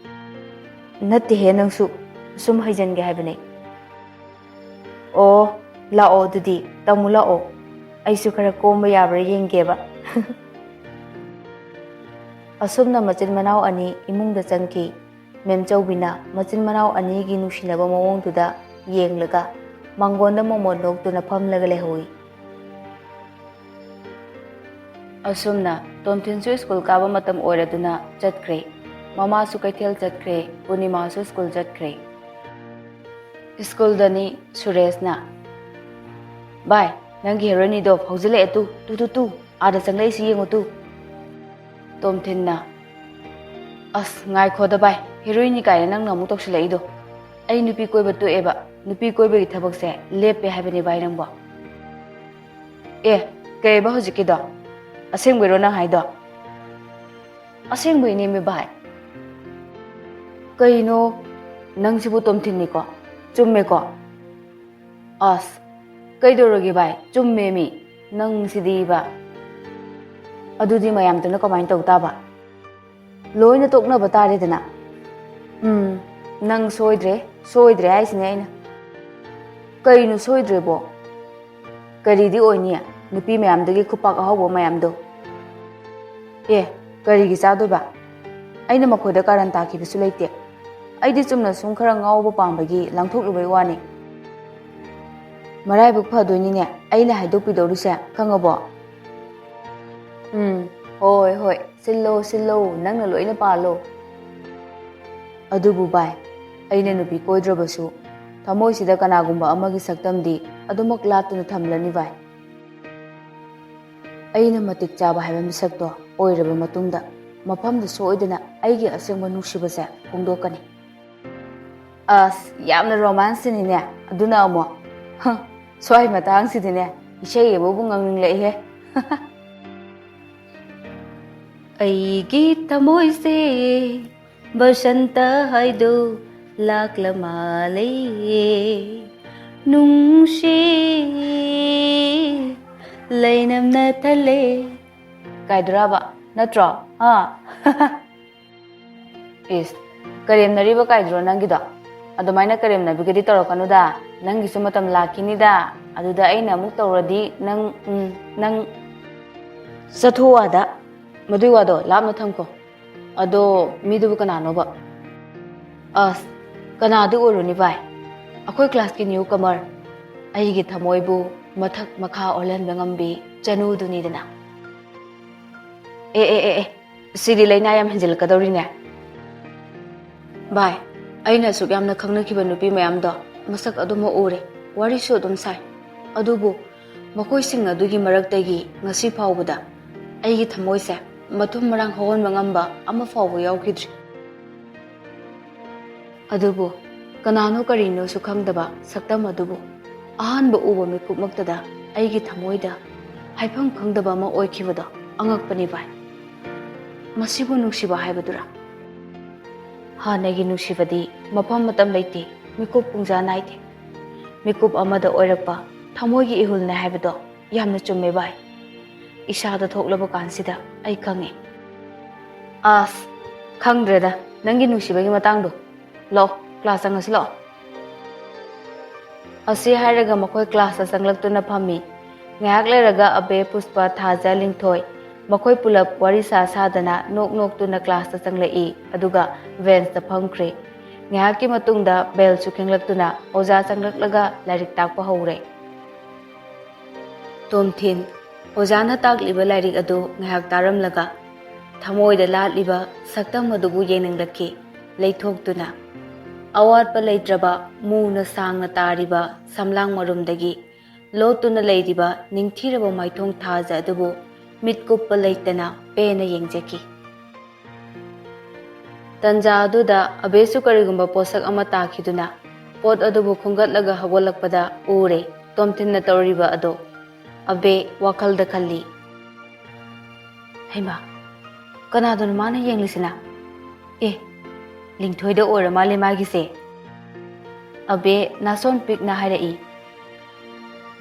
ꯅꯠꯇꯦꯍꯦ, ꯅꯪꯁꯨ ꯁꯨꯝ ꯍꯩꯖꯟꯒꯦ ꯍꯥꯏꯕꯅꯦ꯫ ꯑꯣ, ꯂꯥꯛꯑꯣ ꯑꯗꯨꯗꯤ, ꯇꯥꯃꯣ ꯂꯥꯛꯑꯣ, ꯑꯩꯁꯨ ꯈꯔ ꯀꯣꯝꯕ ꯌꯥꯕ꯭ꯔꯥ ꯌꯦꯡꯒꯦꯕ꯫ ꯑꯁꯨꯝꯅ ꯃꯆꯤꯟ ꯃꯅꯥꯎ ꯑꯅꯤ ꯏꯃꯨꯡꯗ ꯆꯪꯈꯤ꯫ ꯃꯦꯝꯆꯧꯕꯤꯅ ꯃꯆꯤꯟ ꯃꯅꯥꯎ ꯑꯅꯤꯒꯤ ꯅꯨꯡꯁꯤꯅꯕ ꯃꯑꯣꯡꯗꯨꯗ ꯌꯦꯡꯂꯒ ꯃꯥꯡꯒꯣꯟꯗ ꯃꯣꯃꯣꯟ ꯅꯣꯛꯇꯨꯅ ꯐꯝꯂꯒ ꯂꯩꯍꯧꯏ꯫ ꯑꯁꯨꯝꯅ ꯇꯣꯝꯊꯤꯟꯁꯨ ꯁ꯭ꯀꯨꯜ ꯀꯥꯕ ꯃꯇꯝ ꯑꯣꯏꯔꯗꯨꯅ ꯆꯠꯈ꯭ꯔꯦ꯫ ꯃꯃꯥꯁꯨ ꯀꯩꯊꯦꯜ ꯆꯠꯈ꯭ꯔꯦ꯫ ꯄꯨꯔꯅꯤꯃꯥꯁꯨ ꯁ꯭ꯀꯨꯜ ꯆꯠꯈ꯭ꯔꯦ꯫ ꯁ꯭ꯀꯨꯜꯗꯅꯤ ꯁꯨꯔꯦꯁꯅ, "ꯚꯥꯏ, ꯅꯪꯒꯤ ꯍꯦꯔꯣꯏꯅꯤꯗꯣ ꯐꯥꯎꯖꯤꯜꯂꯛꯑꯦ ꯇꯨ, ꯇꯨ, ꯇꯨ, ꯇꯨ, ꯑꯥꯗ ꯆꯪꯂꯛꯏꯁꯤ ꯌꯦꯡꯉꯨ ꯇꯨ꯫" ꯇꯣꯝꯊꯤꯟꯅ, "ꯑꯁ, ꯉꯥꯏꯈꯣꯗ ꯚꯥꯏ, ꯍꯦꯔꯣꯏꯅꯤ ꯀꯥꯏꯅ ꯅꯪꯅ ꯑꯃꯨꯛ ꯇꯧꯁꯤꯜꯂꯛꯏꯗꯣ? ꯑꯩ ꯅꯨꯄꯤ ꯀꯣꯏꯕ ꯇꯣꯛꯑꯦꯕ, ꯅꯨꯄꯤ ꯀꯣꯏꯕꯒꯤ ꯊꯕꯛꯁꯦ ꯂꯦꯞꯄꯦ ꯍꯥꯏꯕꯅꯦ ꯚꯥꯏ ꯅꯪꯕꯣ꯫" "ꯑꯦ, ꯀꯩꯕ ꯍꯧꯖꯤꯛꯀꯤꯗꯣ? ꯑꯁꯦꯡꯕꯩꯔꯣ ꯅꯪ ꯍꯥꯏꯗꯣ?" "ꯑꯁꯦꯡꯕꯩꯅꯦꯃꯤ ꯚꯥꯏ꯫" "ꯀꯩꯅꯣ, ꯅꯪꯁꯤꯕꯨ ꯇꯣꯝꯊꯤꯟꯅꯤꯀꯣ? ꯆꯨꯝꯃꯦꯀꯣ?" "ꯑꯁ, ꯀꯩꯗꯧꯔꯒꯦ ꯚꯥꯏ? ꯆꯨꯝꯃꯦꯃꯤ, ꯅꯪꯁꯤꯗꯤꯕ꯫" "ꯑꯗꯨꯗꯤ ꯃꯌꯥꯝꯗꯨꯅ ꯀꯃꯥꯏꯅ ꯇꯧ ꯇꯥꯕ?" "ꯂꯣꯏꯅ ꯇꯣꯛꯅꯕ ꯇꯥꯔꯦꯗꯅ꯫" "ꯎꯝ, ꯅꯪ ꯁꯣꯏꯗ꯭ꯔꯦ, ꯁꯣꯏꯗ꯭ꯔꯦ ꯍꯥꯏꯁꯤꯅꯦ ꯑꯩꯅ꯫" "ꯀꯩꯅꯣ ꯁꯣꯏꯗ꯭ꯔꯦꯕꯣ? ꯀꯔꯤꯗꯤ ꯑꯣꯏꯅꯤ, ꯅꯨꯄꯤ ꯃꯌꯥꯝꯗꯨꯒꯤ ꯈꯨꯄꯥꯛ ꯑꯍꯧꯕ ꯃꯌꯥꯝꯗꯣ?" "ꯑꯦ, ꯀꯔꯤꯒꯤ ꯆꯥꯗꯣꯏꯕ? ꯑꯩꯅ ꯃꯈꯣꯏꯗ ꯀꯥꯔꯟ ꯇꯥꯈꯤꯕꯁꯨ ꯂꯩꯇꯦ꯫ ꯑꯩꯗꯤ ꯆꯨꯝꯅ ꯁꯨꯝ ꯈꯔ ꯉꯥꯎꯕ ꯄꯥꯝꯕꯒꯤ ꯂꯪꯊꯣꯛꯂꯨꯕꯩ ꯋꯥꯅꯤ꯫" "ꯃꯔꯥꯏꯕꯛ ꯐꯗꯣꯏꯅꯤꯅꯦ ꯑꯩꯅ ꯍꯥꯏꯗꯣꯛꯄꯤꯗꯧꯔꯤꯁꯦ, ꯈꯪꯉꯕꯣ?" "ꯎꯝ, ꯍꯣꯏ, ꯍꯣꯏ, ꯁꯤꯜꯂꯣ, ꯁꯤꯜꯂꯣ, ꯅꯪꯅ ꯂꯣꯏꯅ ꯄꯥꯜꯂꯣ꯫" "ꯑꯗꯨꯕꯨ ꯚꯥꯏ, ꯑꯩꯅ ꯅꯨꯄꯤ ꯀꯣꯏꯗ꯭ꯔꯕꯁꯨ ꯊꯃꯣꯏꯁꯤꯗ ꯀꯅꯥꯒꯨꯝꯕ ꯑꯃꯒꯤ ꯁꯛꯇꯝꯗꯤ ꯑꯗꯨꯃꯛ ꯂꯥꯠꯇꯨꯅ ꯊꯝꯂꯅꯤ ꯚꯥꯏ꯫ ꯑꯩꯅ ꯃꯇꯤꯛ ꯆꯥꯕ ꯍꯥꯏꯕ ꯃꯤꯁꯛꯇꯣ ꯑꯣꯏꯔꯕ ꯃꯇꯨꯡꯗ ꯃꯐꯝꯗ ꯁꯣꯏꯗꯅ ꯑꯩꯒꯤ ꯑꯁꯦꯡꯕ ꯅꯨꯡꯁꯤꯕꯁꯦ ꯐꯣꯡꯗꯣꯛꯀꯅꯤ꯫" "ꯑꯁ, ꯌꯥꯝꯅ ꯔꯣꯃꯥꯟꯁꯅꯤꯅꯦ ꯑꯗꯨꯅ ꯑꯃꯨꯛ꯫" "ꯍ, ꯁ꯭ꯋꯥꯏ ꯃꯇꯥꯡꯁꯤꯗꯤꯅꯦ ꯏꯁꯩ ꯑꯃꯕꯨ ꯉꯪꯅꯤꯡꯂꯛꯏꯍꯦ꯫" "ꯑꯩꯒꯤ ꯊꯃꯣꯏꯁꯦ ꯕꯁꯟꯇ ꯍꯥꯏꯗꯣ ꯂꯥꯛꯂ ꯃꯥꯂꯦ, ꯅꯨꯡꯁꯤ ꯂꯩꯅꯝꯅ ꯊꯜꯂꯦ, ꯀꯥꯏꯗꯨꯔꯕ? ꯅꯠꯇ꯭ꯔꯣ? ꯑꯥ? ꯏꯁ, ꯀꯔꯦꯝꯅꯔꯤꯕ ꯀꯥꯏꯗꯨꯔꯣ ꯅꯪꯒꯤꯗꯣ? ꯑꯗꯨꯃꯥꯏꯅ ꯀꯔꯦꯝꯅꯕꯤꯒꯗꯤ ꯇꯧꯔꯛꯀꯅꯨꯗ꯫ ꯅꯪꯒꯤꯁꯨ ꯃꯇꯝ ꯂꯥꯛꯈꯤꯅꯤꯗ꯫ ꯑꯗꯨꯗ ꯑꯩꯅ ꯑꯃꯨꯛ ꯇꯧꯔꯗꯤ ꯅꯪ, ꯎꯝ, ꯅꯪ ꯆꯠꯊꯣꯛꯑꯣ ꯑꯥꯗ꯫ ꯃꯗꯨꯏ ꯋꯥꯗꯣ ꯂꯥꯞꯅ ꯊꯝꯈꯣ꯫ ꯑꯗꯣ ꯃꯤꯗꯨꯕꯨ ꯀꯅꯥꯅꯣꯕ? ꯑꯁ, ꯀꯅꯥꯗꯤ ꯑꯣꯏꯔꯨꯅꯤ ꯚꯥꯏ? ꯑꯩꯈꯣꯏ classꯀꯤ new comer, ꯑꯩꯒꯤ ꯊꯃꯣꯏꯕꯨ ꯃꯊꯛ ꯃꯈꯥ ꯑꯣꯜꯍꯟꯕ ꯉꯝꯕꯤ ꯆꯅꯨꯗꯨꯅꯤꯗꯅ꯫ ꯑꯦ, ꯑꯦ, ꯑꯦ, ꯑꯦ, ꯁꯤꯗꯤ ꯂꯥꯏꯅꯥ ꯌꯥꯝ ꯍꯦꯟꯖꯤꯜꯂꯛꯀꯗꯧꯔꯤꯅꯦ꯫ ꯚꯥꯏ, ꯑꯩꯅ ꯑꯁꯨꯛ ꯌꯥꯝꯅ ꯈꯪꯅꯈꯤꯕ ꯅꯨꯄꯤ ꯃꯌꯥꯝꯗꯣ ꯃꯁꯛ ꯑꯗꯨꯃꯛ ꯎꯔꯦ, ꯋꯥꯔꯤꯁꯨ ꯑꯗꯨꯝ ꯁꯥꯏ꯫ ꯑꯗꯨꯕꯨ ꯃꯈꯣꯏꯁꯤꯡ ꯑꯗꯨꯒꯤ ꯃꯔꯛꯇꯒꯤ ꯉꯁꯤ ꯐꯥꯎꯕꯗ ꯑꯩꯒꯤ ꯊꯃꯣꯏꯁꯦ ꯃꯊꯨꯝ ꯃꯔꯥꯡ ꯍꯧꯍꯟꯕ ꯉꯝꯕ ꯑꯃ ꯐꯥꯎꯕ ꯌꯥꯎꯈꯤꯗ꯭ꯔꯤ꯫ ꯑꯗꯨꯕꯨ ꯀꯅꯥꯅꯣ ꯀꯔꯤꯅꯣꯁꯨ ꯈꯪꯗꯕ ꯁꯛꯇꯝ ꯑꯗꯨꯕꯨ ꯑꯍꯥꯟꯕ ꯎꯕ ꯃꯤꯀꯨꯞꯃꯛꯇꯗ ꯑꯩꯒꯤ ꯊꯃꯣꯏꯗ ꯍꯥꯏꯐꯝ ꯈꯪꯗꯕ ꯑꯃ ꯑꯣꯏꯈꯤꯕꯗꯣ ꯑꯉꯛꯄꯅꯤ ꯚꯥꯏ꯫ ꯃꯁꯤꯕꯨ ꯅꯨꯡꯁꯤꯕ ꯍꯥꯏꯕꯗꯨꯔꯥ? ꯍꯥꯟꯅꯒꯤ ꯅꯨꯡꯁꯤꯕꯗꯤ ꯃꯐꯝ ꯃꯇꯝ ꯂꯩꯇꯦ, ꯃꯤꯀꯨꯞ ꯄꯨꯡꯖꯥ ꯅꯥꯏꯗꯦ꯫ ꯃꯤꯀꯨꯞ ꯑꯃꯗ ꯑꯣꯏꯔꯛꯄ ꯊꯃꯣꯏꯒꯤ ꯏꯍꯨꯜꯅꯦ ꯍꯥꯏꯕꯗꯣ ꯌꯥꯝꯅ ꯆꯨꯝꯃꯦ ꯚꯥꯏ꯫ ꯏꯁꯥꯗ ꯊꯣꯛꯂꯕ ꯀꯥꯟꯁꯤꯗ ꯑꯩ ꯈꯪꯉꯦ꯫ ꯑꯁ, ꯈꯪꯗ꯭ꯔꯦꯗ ꯅꯪꯒꯤ ꯅꯨꯡꯁꯤꯕꯒꯤ ꯃꯇꯥꯡꯗꯣ꯫ ꯂꯥꯛꯑꯣ, class ꯆꯪꯉꯁꯤ ꯂꯥꯛꯑꯣ꯫ ꯑꯁꯤ ꯍꯥꯏꯔꯒ ꯃꯈꯣꯏ classꯇ ꯆꯪꯂꯛꯇꯨꯅ ꯐꯝꯃꯤ꯫ ꯉꯥꯏꯍꯥꯛ ꯂꯩꯔꯒ ꯑꯕꯦ, ꯄꯨꯁꯄꯥ, ꯊꯥꯖ, ꯂꯤꯡꯊꯣꯏ ꯃꯈꯣꯏ ꯄꯨꯂꯞ ꯋꯥꯔꯤ ꯁꯥ ꯁꯥꯗꯅ ꯅꯣꯛ ꯅꯣꯛꯇꯨꯅ classꯇ ꯆꯪꯂꯛꯏ, ꯑꯗꯨꯒ benchꯇ ꯐꯝꯈ꯭ꯔꯦ꯫ ꯉꯥꯏꯍꯥꯛꯀꯤ ꯃꯇꯨꯡꯗ bellꯁꯨ ꯈꯤꯡꯂꯛꯇꯨꯅ ꯑꯣꯖꯥ ꯆꯪꯂꯛꯂꯒ ꯂꯥꯏꯔꯤꯛ ꯇꯥꯛꯄ ꯍꯧꯔꯦ꯫ ꯇꯣꯝꯊꯤꯟ ꯑꯣꯖꯥꯅ ꯇꯥꯛꯂꯤꯕ ꯂꯥꯏꯔꯤꯛ ꯑꯗꯨ ꯉꯥꯏꯍꯥꯛ ꯇꯥꯔꯝꯂꯒ ꯊꯃꯣꯏꯗ ꯂꯥꯠꯂꯤꯕ ꯁꯛꯇꯝ ꯑꯗꯨꯕꯨ ꯌꯦꯡꯅꯤꯡꯂꯛꯈꯤ꯫ ꯂꯩꯊꯣꯛꯇꯨꯅ ꯑꯋꯥꯠꯄ ꯂꯩꯇ꯭ꯔꯕ ꯃꯨꯅ ꯁꯥꯡꯅ ꯇꯥꯔꯤꯕ ꯁꯝꯂꯥꯡ ꯃꯔꯨꯝꯗꯒꯤ ꯂꯣꯠꯇꯨꯅ ꯂꯩꯔꯤꯕ ꯅꯤꯡꯊꯤꯔꯕ ꯃꯥꯏꯊꯣꯡ ꯊꯥꯖ ꯑꯗꯨꯕꯨ ꯃꯤꯠ ꯀꯨꯞꯄ ꯂꯩꯇꯅ ꯄꯦꯟꯅ ꯌꯦꯡꯖꯈꯤ꯫ ꯇꯟꯖꯥ ꯑꯗꯨꯗ ꯑꯕꯦꯁꯨ ꯀꯔꯤꯒꯨꯝꯕ ꯄꯣꯠꯁꯛ ꯑꯃ ꯇꯥꯈꯤꯗꯨꯅ ꯄꯣꯠ ꯑꯗꯨꯕꯨ ꯈꯨꯝꯒꯠꯂꯒ ꯍꯧꯒꯠꯂꯛꯄꯗ ꯎꯔꯦ ꯇꯣꯝꯊꯤꯟꯅ ꯇꯧꯔꯤꯕ ꯑꯗꯣ꯫ ꯑꯕꯦ ꯋꯥꯈꯜꯗ ꯈꯜꯂꯤ, "ꯍꯩꯃꯥ, ꯀꯅꯥꯗꯅꯣ ꯃꯥꯅ ꯌꯦꯡꯂꯤꯁꯤꯅ? ꯑꯦ, ꯂꯤꯡꯊꯣꯏꯗ ꯑꯣꯏꯔ ꯃꯥꯜꯂꯦ ꯃꯥꯒꯤꯁꯦ"꯫ ꯑꯕꯦ ꯅꯥꯁꯣꯟ ꯄꯤꯛꯅ ꯍꯥꯏꯔꯛꯏ,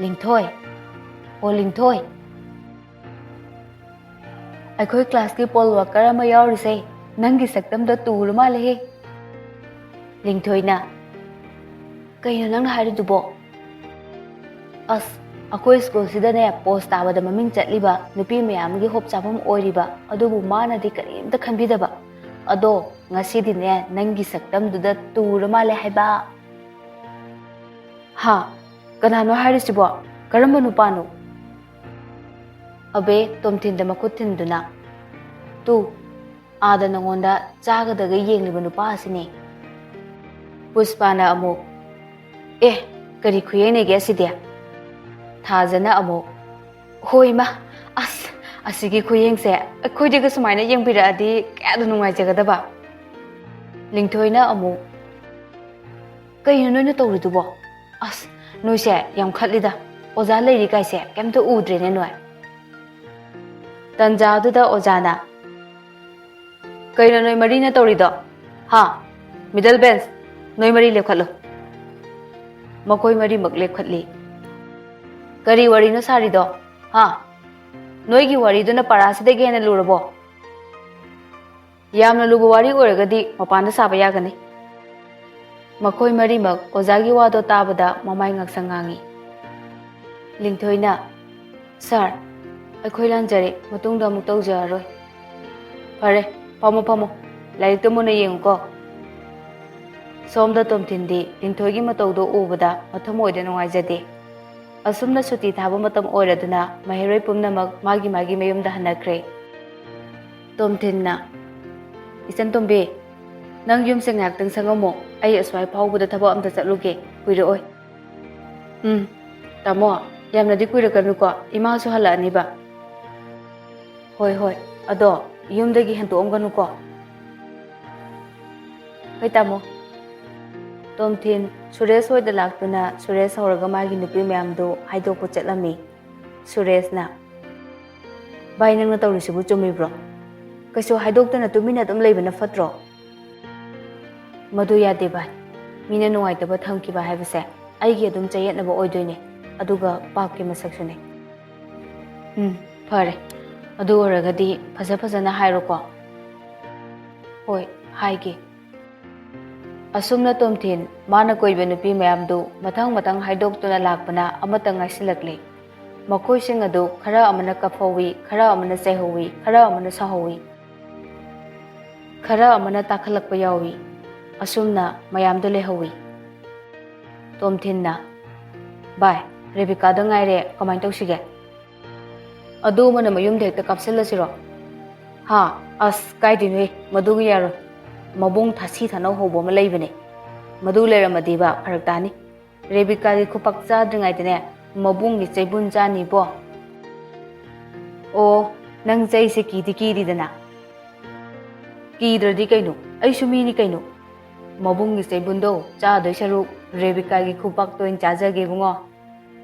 "ꯂꯤꯡꯊꯣꯏ, ꯑꯣ ꯂꯤꯡꯊꯣꯏ"꯫ ꯑꯩꯈꯣꯏ ꯀ꯭ꯂꯥꯁꯀꯤ ꯄꯣꯜ ꯋꯥꯀꯔ ꯑꯃ ꯌꯥꯎꯔꯤꯁꯦ ꯅꯪꯒꯤ ꯁꯛꯇꯝꯗ ꯇꯨꯔ ꯃꯥꯜꯂꯦꯍꯦ꯫ ꯂꯤꯡꯊꯣꯏꯅ, "ꯀꯩꯅꯣ ꯅꯪꯅ ꯍꯥꯏꯔꯤꯗꯨꯕꯣ?" "ꯑꯁ, ꯑꯩꯈꯣꯏ ꯁ꯭ꯀꯨꯜꯁꯤꯗꯅꯦ ꯄꯣꯁ ꯇꯥꯕꯗ ꯃꯃꯤꯡ ꯆꯠꯂꯤꯕ ꯅꯨꯄꯤ ꯃꯌꯥꯝꯒꯤ ꯍꯣꯞ ꯆꯥꯐꯝ ꯑꯣꯏꯔꯤꯕ, ꯑꯗꯨꯕꯨ ꯃꯥꯅꯗꯤ ꯀꯔꯤꯝꯇ ꯈꯟꯕꯤꯗꯕ꯫ ꯑꯗꯣ ꯉꯁꯤꯗꯤꯅꯦ ꯅꯪꯒꯤ ꯁꯛꯇꯝꯗꯨꯗ ꯇꯨꯔ ꯃꯥꯜꯂꯦ ꯍꯥꯏꯕ꯫" "ꯍꯥ? ꯀꯅꯥꯅꯣ ꯍꯥꯏꯔꯤꯁꯤꯕꯣ? ꯀꯔꯝꯕ ꯅꯨꯄꯥꯅꯣ?" ꯑꯕꯦ ꯇꯣꯝꯊꯤꯟꯗ ꯃꯈꯨꯠ ꯊꯤꯟꯗꯨꯅ, "ꯇꯨ, ꯑꯥꯗ ꯅꯉꯣꯟꯗ ꯆꯥꯒꯗꯒ ꯌꯦꯡꯂꯤꯕ ꯅꯨꯄꯥ ꯑꯁꯤꯅꯤ꯫" ꯄꯨꯁꯄꯥꯅ ꯑꯃꯨꯛ, "ꯑꯦ, ꯀꯔꯤ ꯈꯨꯌꯦꯡꯅꯦꯒꯦ ꯑꯁꯤꯗꯤ?" ꯊꯥꯖꯅ ꯑꯃꯨꯛ, "ꯍꯣꯏ ꯏꯃꯥ, ꯑꯁ, ꯑꯁꯤꯒꯤ ꯈꯨꯌꯦꯡꯁꯦ ꯑꯩꯈꯣꯏꯗꯒ ꯁꯨꯃꯥꯏꯅ ꯌꯦꯡꯕꯤꯔꯛꯑꯗꯤ ꯀꯌꯥꯗ ꯅꯨꯡꯉꯥꯏꯖꯒꯗꯕ꯫" ꯂꯤꯡꯊꯣꯏꯅ ꯑꯃꯨꯛ, "ꯀꯩꯅꯣ ꯅꯣꯏꯅ ꯇꯧꯔꯤꯗꯨꯕꯣ? ꯑꯁ, ꯅꯣꯏꯁꯦ ꯌꯥꯝ ꯈꯠꯂꯤꯗ꯫ ꯑꯣꯖꯥ ꯂꯩꯔꯤ ꯀꯥꯏꯁꯦ ꯀꯩꯝꯇ ꯎꯗ꯭ꯔꯦꯅꯦ ꯅꯣꯏ꯫" ꯇꯟꯖꯥꯗꯨꯗ ꯑꯣꯖꯥꯅ, "ꯀꯩꯅꯣ ꯅꯣꯏ ꯃꯔꯤꯅ ꯇꯧꯔꯤꯗꯣ? ꯍꯥ? ꯃꯤꯗꯜ ꯕꯦꯟꯁ, ꯅꯣꯏ ꯃꯔꯤ ꯂꯦꯞꯈꯠꯂꯨ꯫" ꯃꯈꯣꯏ ꯃꯔꯤꯃꯛ ꯂꯦꯞꯈꯠꯂꯤ꯫ "ꯀꯔꯤ ꯋꯥꯔꯤꯅꯣ ꯁꯥꯔꯤꯗꯣ? ꯍꯥ? ꯅꯣꯏꯒꯤ ꯋꯥꯔꯤꯗꯨꯅ ꯄꯔꯥꯁꯤꯗꯒꯤ ꯍꯦꯟꯅ ꯂꯨꯔꯕꯣ?" "ꯌꯥꯝꯅ ꯂꯨꯕ ꯋꯥꯔꯤ ꯑꯣꯏꯔꯒꯗꯤ ꯃꯄꯥꯟꯗ ꯁꯥꯕ ꯌꯥꯒꯅꯤ꯫" ꯃꯈꯣꯏ ꯃꯔꯤꯃꯛ ꯑꯣꯖꯥꯒꯤ ꯋꯥꯗꯣ ꯇꯥꯕꯗ ꯃꯃꯥꯏ ꯉꯥꯛꯁꯪ ꯉꯥꯡꯉꯤ꯫ ꯂꯤꯡꯊꯣꯏꯅ, "ꯁꯥꯔ, ꯑꯩꯈꯣꯏ ꯂꯥꯟꯖꯔꯦ, ꯃꯇꯨꯡꯗ ꯑꯃꯨꯛ ꯇꯧꯖꯔꯔꯣꯏ꯫" "ꯐꯔꯦ, ꯐꯝꯃꯣ ꯐꯝꯃꯣ, ꯂꯥꯏꯔꯤꯛꯇꯣ ꯃꯨꯟꯅ ꯌꯦꯡꯉꯨꯀꯣ꯫" ꯁꯣꯝꯗ ꯇꯣꯝꯊꯤꯟꯗꯤ ꯂꯤꯡꯊꯣꯏꯒꯤ ꯃꯇꯧꯗꯣ ꯎꯕꯗ ꯃꯊꯃꯣꯏꯗ ꯅꯨꯡꯉꯥꯏꯖꯗꯦ꯫ ꯑꯁꯨꯝꯅ ꯁꯨꯇꯤ ꯊꯥꯕ ꯃꯇꯝ ꯑꯣꯏꯔꯗꯨꯅ ꯃꯍꯩꯔꯣꯏ ꯄꯨꯝꯅꯃꯛ ꯃꯥꯒꯤ ꯃꯥꯒꯤ ꯃꯌꯨꯝꯗ ꯍꯟꯅꯈ꯭ꯔꯦ꯫ ꯇꯣꯝꯊꯤꯟꯅ, "ꯏꯆꯟ ꯇꯣꯝꯕꯤ, ꯅꯪ ꯌꯨꯝꯁꯦ ꯉꯥꯏꯍꯥꯛꯇꯪ ꯁꯪꯉꯝꯃꯣ, ꯑꯩ ꯑꯁ꯭ꯋꯥꯏ ꯐꯥꯎꯕꯗ ꯊꯕꯛ ꯑꯝꯇ ꯆꯠꯂꯨꯒꯦ, ꯀꯨꯏꯔꯛꯑꯣꯏ꯫" "ꯎꯝ, ꯇꯥꯃꯣ, ꯌꯥꯝꯅꯗꯤ ꯀꯨꯏꯔꯛꯀꯅꯨꯀꯣ, ꯏꯃꯥꯁꯨ ꯍꯜꯂꯛꯑꯅꯤꯕ꯫" "ꯍꯣꯏ, ꯍꯣꯏ, ꯑꯗꯣ ꯌꯨꯝꯗꯒꯤ ꯍꯦꯟꯇꯣꯛꯑꯝꯒꯅꯨꯀꯣ꯫" "ꯍꯣꯏ, ꯇꯥꯃꯣ꯫" ꯇꯣꯝꯊꯤꯟ ꯁꯨꯔꯦꯁ ꯍꯣꯏꯗ ꯂꯥꯛꯇꯨꯅ ꯁꯨꯔꯦꯁ ꯍꯧꯔꯒ ꯃꯥꯒꯤ ꯅꯨꯄꯤ ꯃꯌꯥꯝꯗꯨ ꯍꯥꯏꯗꯣꯛꯄ ꯆꯠꯂꯝꯃꯤ꯫ ꯁꯨꯔꯦꯁꯅ, "ꯚꯥꯏ, ꯅꯪꯅ ꯇꯧꯔꯤꯁꯤꯕꯨ ꯆꯨꯝꯃꯤꯕ꯭ꯔꯣ? ꯀꯩꯁꯨ ꯍꯥꯏꯗꯣꯛꯇꯅ ꯇꯨꯃꯤꯟꯅ ꯑꯗꯨꯝ ꯂꯩꯕꯅ ꯐꯠꯇ꯭ꯔꯣ?" "ꯃꯗꯨ ꯌꯥꯗꯦ ꯚꯥꯏ꯫ ꯃꯤꯅ ꯅꯨꯡꯉꯥꯏꯇꯕ ꯊꯝꯈꯤꯕ ꯍꯥꯏꯕꯁꯦ ꯑꯩꯒꯤ ꯑꯗꯨꯝ ꯆꯌꯦꯠꯅꯕ ꯑꯣꯏꯗꯣꯏꯅꯦ, ꯑꯗꯨꯒ ꯄꯥꯞꯀꯤ ꯃꯁꯛꯁꯨꯅꯦ꯫" "ꯎꯝ, ꯐꯔꯦ꯫ ꯑꯗꯨ ꯑꯣꯏꯔꯒꯗꯤ ꯐꯖ ꯐꯖꯅ ꯍꯥꯏꯔꯣꯀꯣ꯫ ꯍꯣꯏ, ꯍꯥꯏꯒꯦ꯫ ꯑꯁꯨꯝꯅ ꯇꯣꯝꯊꯤꯟ ꯃꯥꯅ ꯀꯣꯏꯕ ꯅꯨꯄꯤ ꯃꯌꯥꯝꯗꯨ ꯃꯊꯪ ꯃꯊꯪ ꯍꯥꯏꯗꯣꯛꯇꯨꯅ ꯂꯥꯛꯄꯅ ꯑꯃꯠꯇ ꯉꯥꯏꯁꯤꯜꯂꯛꯂꯦ꯫ ꯃꯈꯣꯏꯁꯤꯡ ꯑꯗꯨ ꯈꯔ ꯑꯃꯅ ꯀꯞꯍꯧꯋꯤ, ꯈꯔ ꯑꯃꯅ ꯆꯩꯍꯧꯋꯤ, ꯈꯔ ꯑꯃꯅ ꯁꯥꯎꯍꯧꯋꯤ, ꯈꯔ ꯑꯃꯅ ꯇꯥꯈꯠꯂꯛꯄ ꯌꯥꯎꯏ꯫ ꯑꯁꯨꯝꯅ ꯃꯌꯥꯝꯗꯨ ꯂꯩꯍꯧꯏ꯫ ꯇꯣꯝꯊꯤꯟꯅ, "ꯚꯥꯏ, ꯔꯦꯕꯤꯀꯥꯗ ꯉꯥꯏꯔꯦ, ꯀꯃꯥꯏꯅ ꯇꯧꯁꯤꯒꯦ? ꯑꯗꯨ ꯑꯃꯅ ꯃꯌꯨꯝꯗ ꯍꯦꯛꯇ ꯀꯥꯞꯁꯤꯜꯂꯁꯤꯔꯣ?" "ꯍꯥ? ꯑꯁ, ꯀꯥꯏꯗꯩꯅꯣꯍꯦ, ꯃꯗꯨꯒꯤ ꯌꯥꯔꯣꯏ꯫ ꯃꯕꯨꯡ ꯊꯥꯁꯤ ꯊꯥꯅꯧ ꯍꯧꯕ ꯑꯃ ꯂꯩꯕꯅꯦ꯫ ꯃꯗꯨ ꯂꯩꯔꯝꯃꯗꯤꯕ ꯐꯔꯛ ꯇꯥꯅꯤ꯫ ꯔꯦꯕꯤꯀꯥꯒꯤ ꯈꯨꯄꯥꯛ ꯆꯥꯗ꯭ꯔꯤꯉꯩꯗꯅꯦ, ꯃꯕꯨꯡꯒꯤ ꯆꯩꯕꯨꯟ ꯆꯥꯅꯤꯕꯣ꯫" "ꯑꯣ, ꯅꯪ ꯆꯩꯁꯦ ꯀꯤꯗꯤ ꯀꯤꯔꯤꯗꯅ?" "ꯀꯤꯗ꯭ꯔꯗꯤ ꯀꯩꯅꯣ? ꯑꯩꯁꯨ ꯃꯤꯅꯤ ꯀꯩꯅꯣ꯫ ꯃꯕꯨꯡꯒꯤ ꯆꯩꯕꯨꯟꯗꯣ ꯆꯥꯗꯣꯏ ꯁꯔꯨꯛ ꯔꯦꯕꯤꯀꯥꯒꯤ ꯈꯨꯄꯥꯛꯇ ꯑꯣꯏꯅ ꯆꯥꯖꯒꯦ, ꯏꯕꯨꯡꯉꯣ꯫"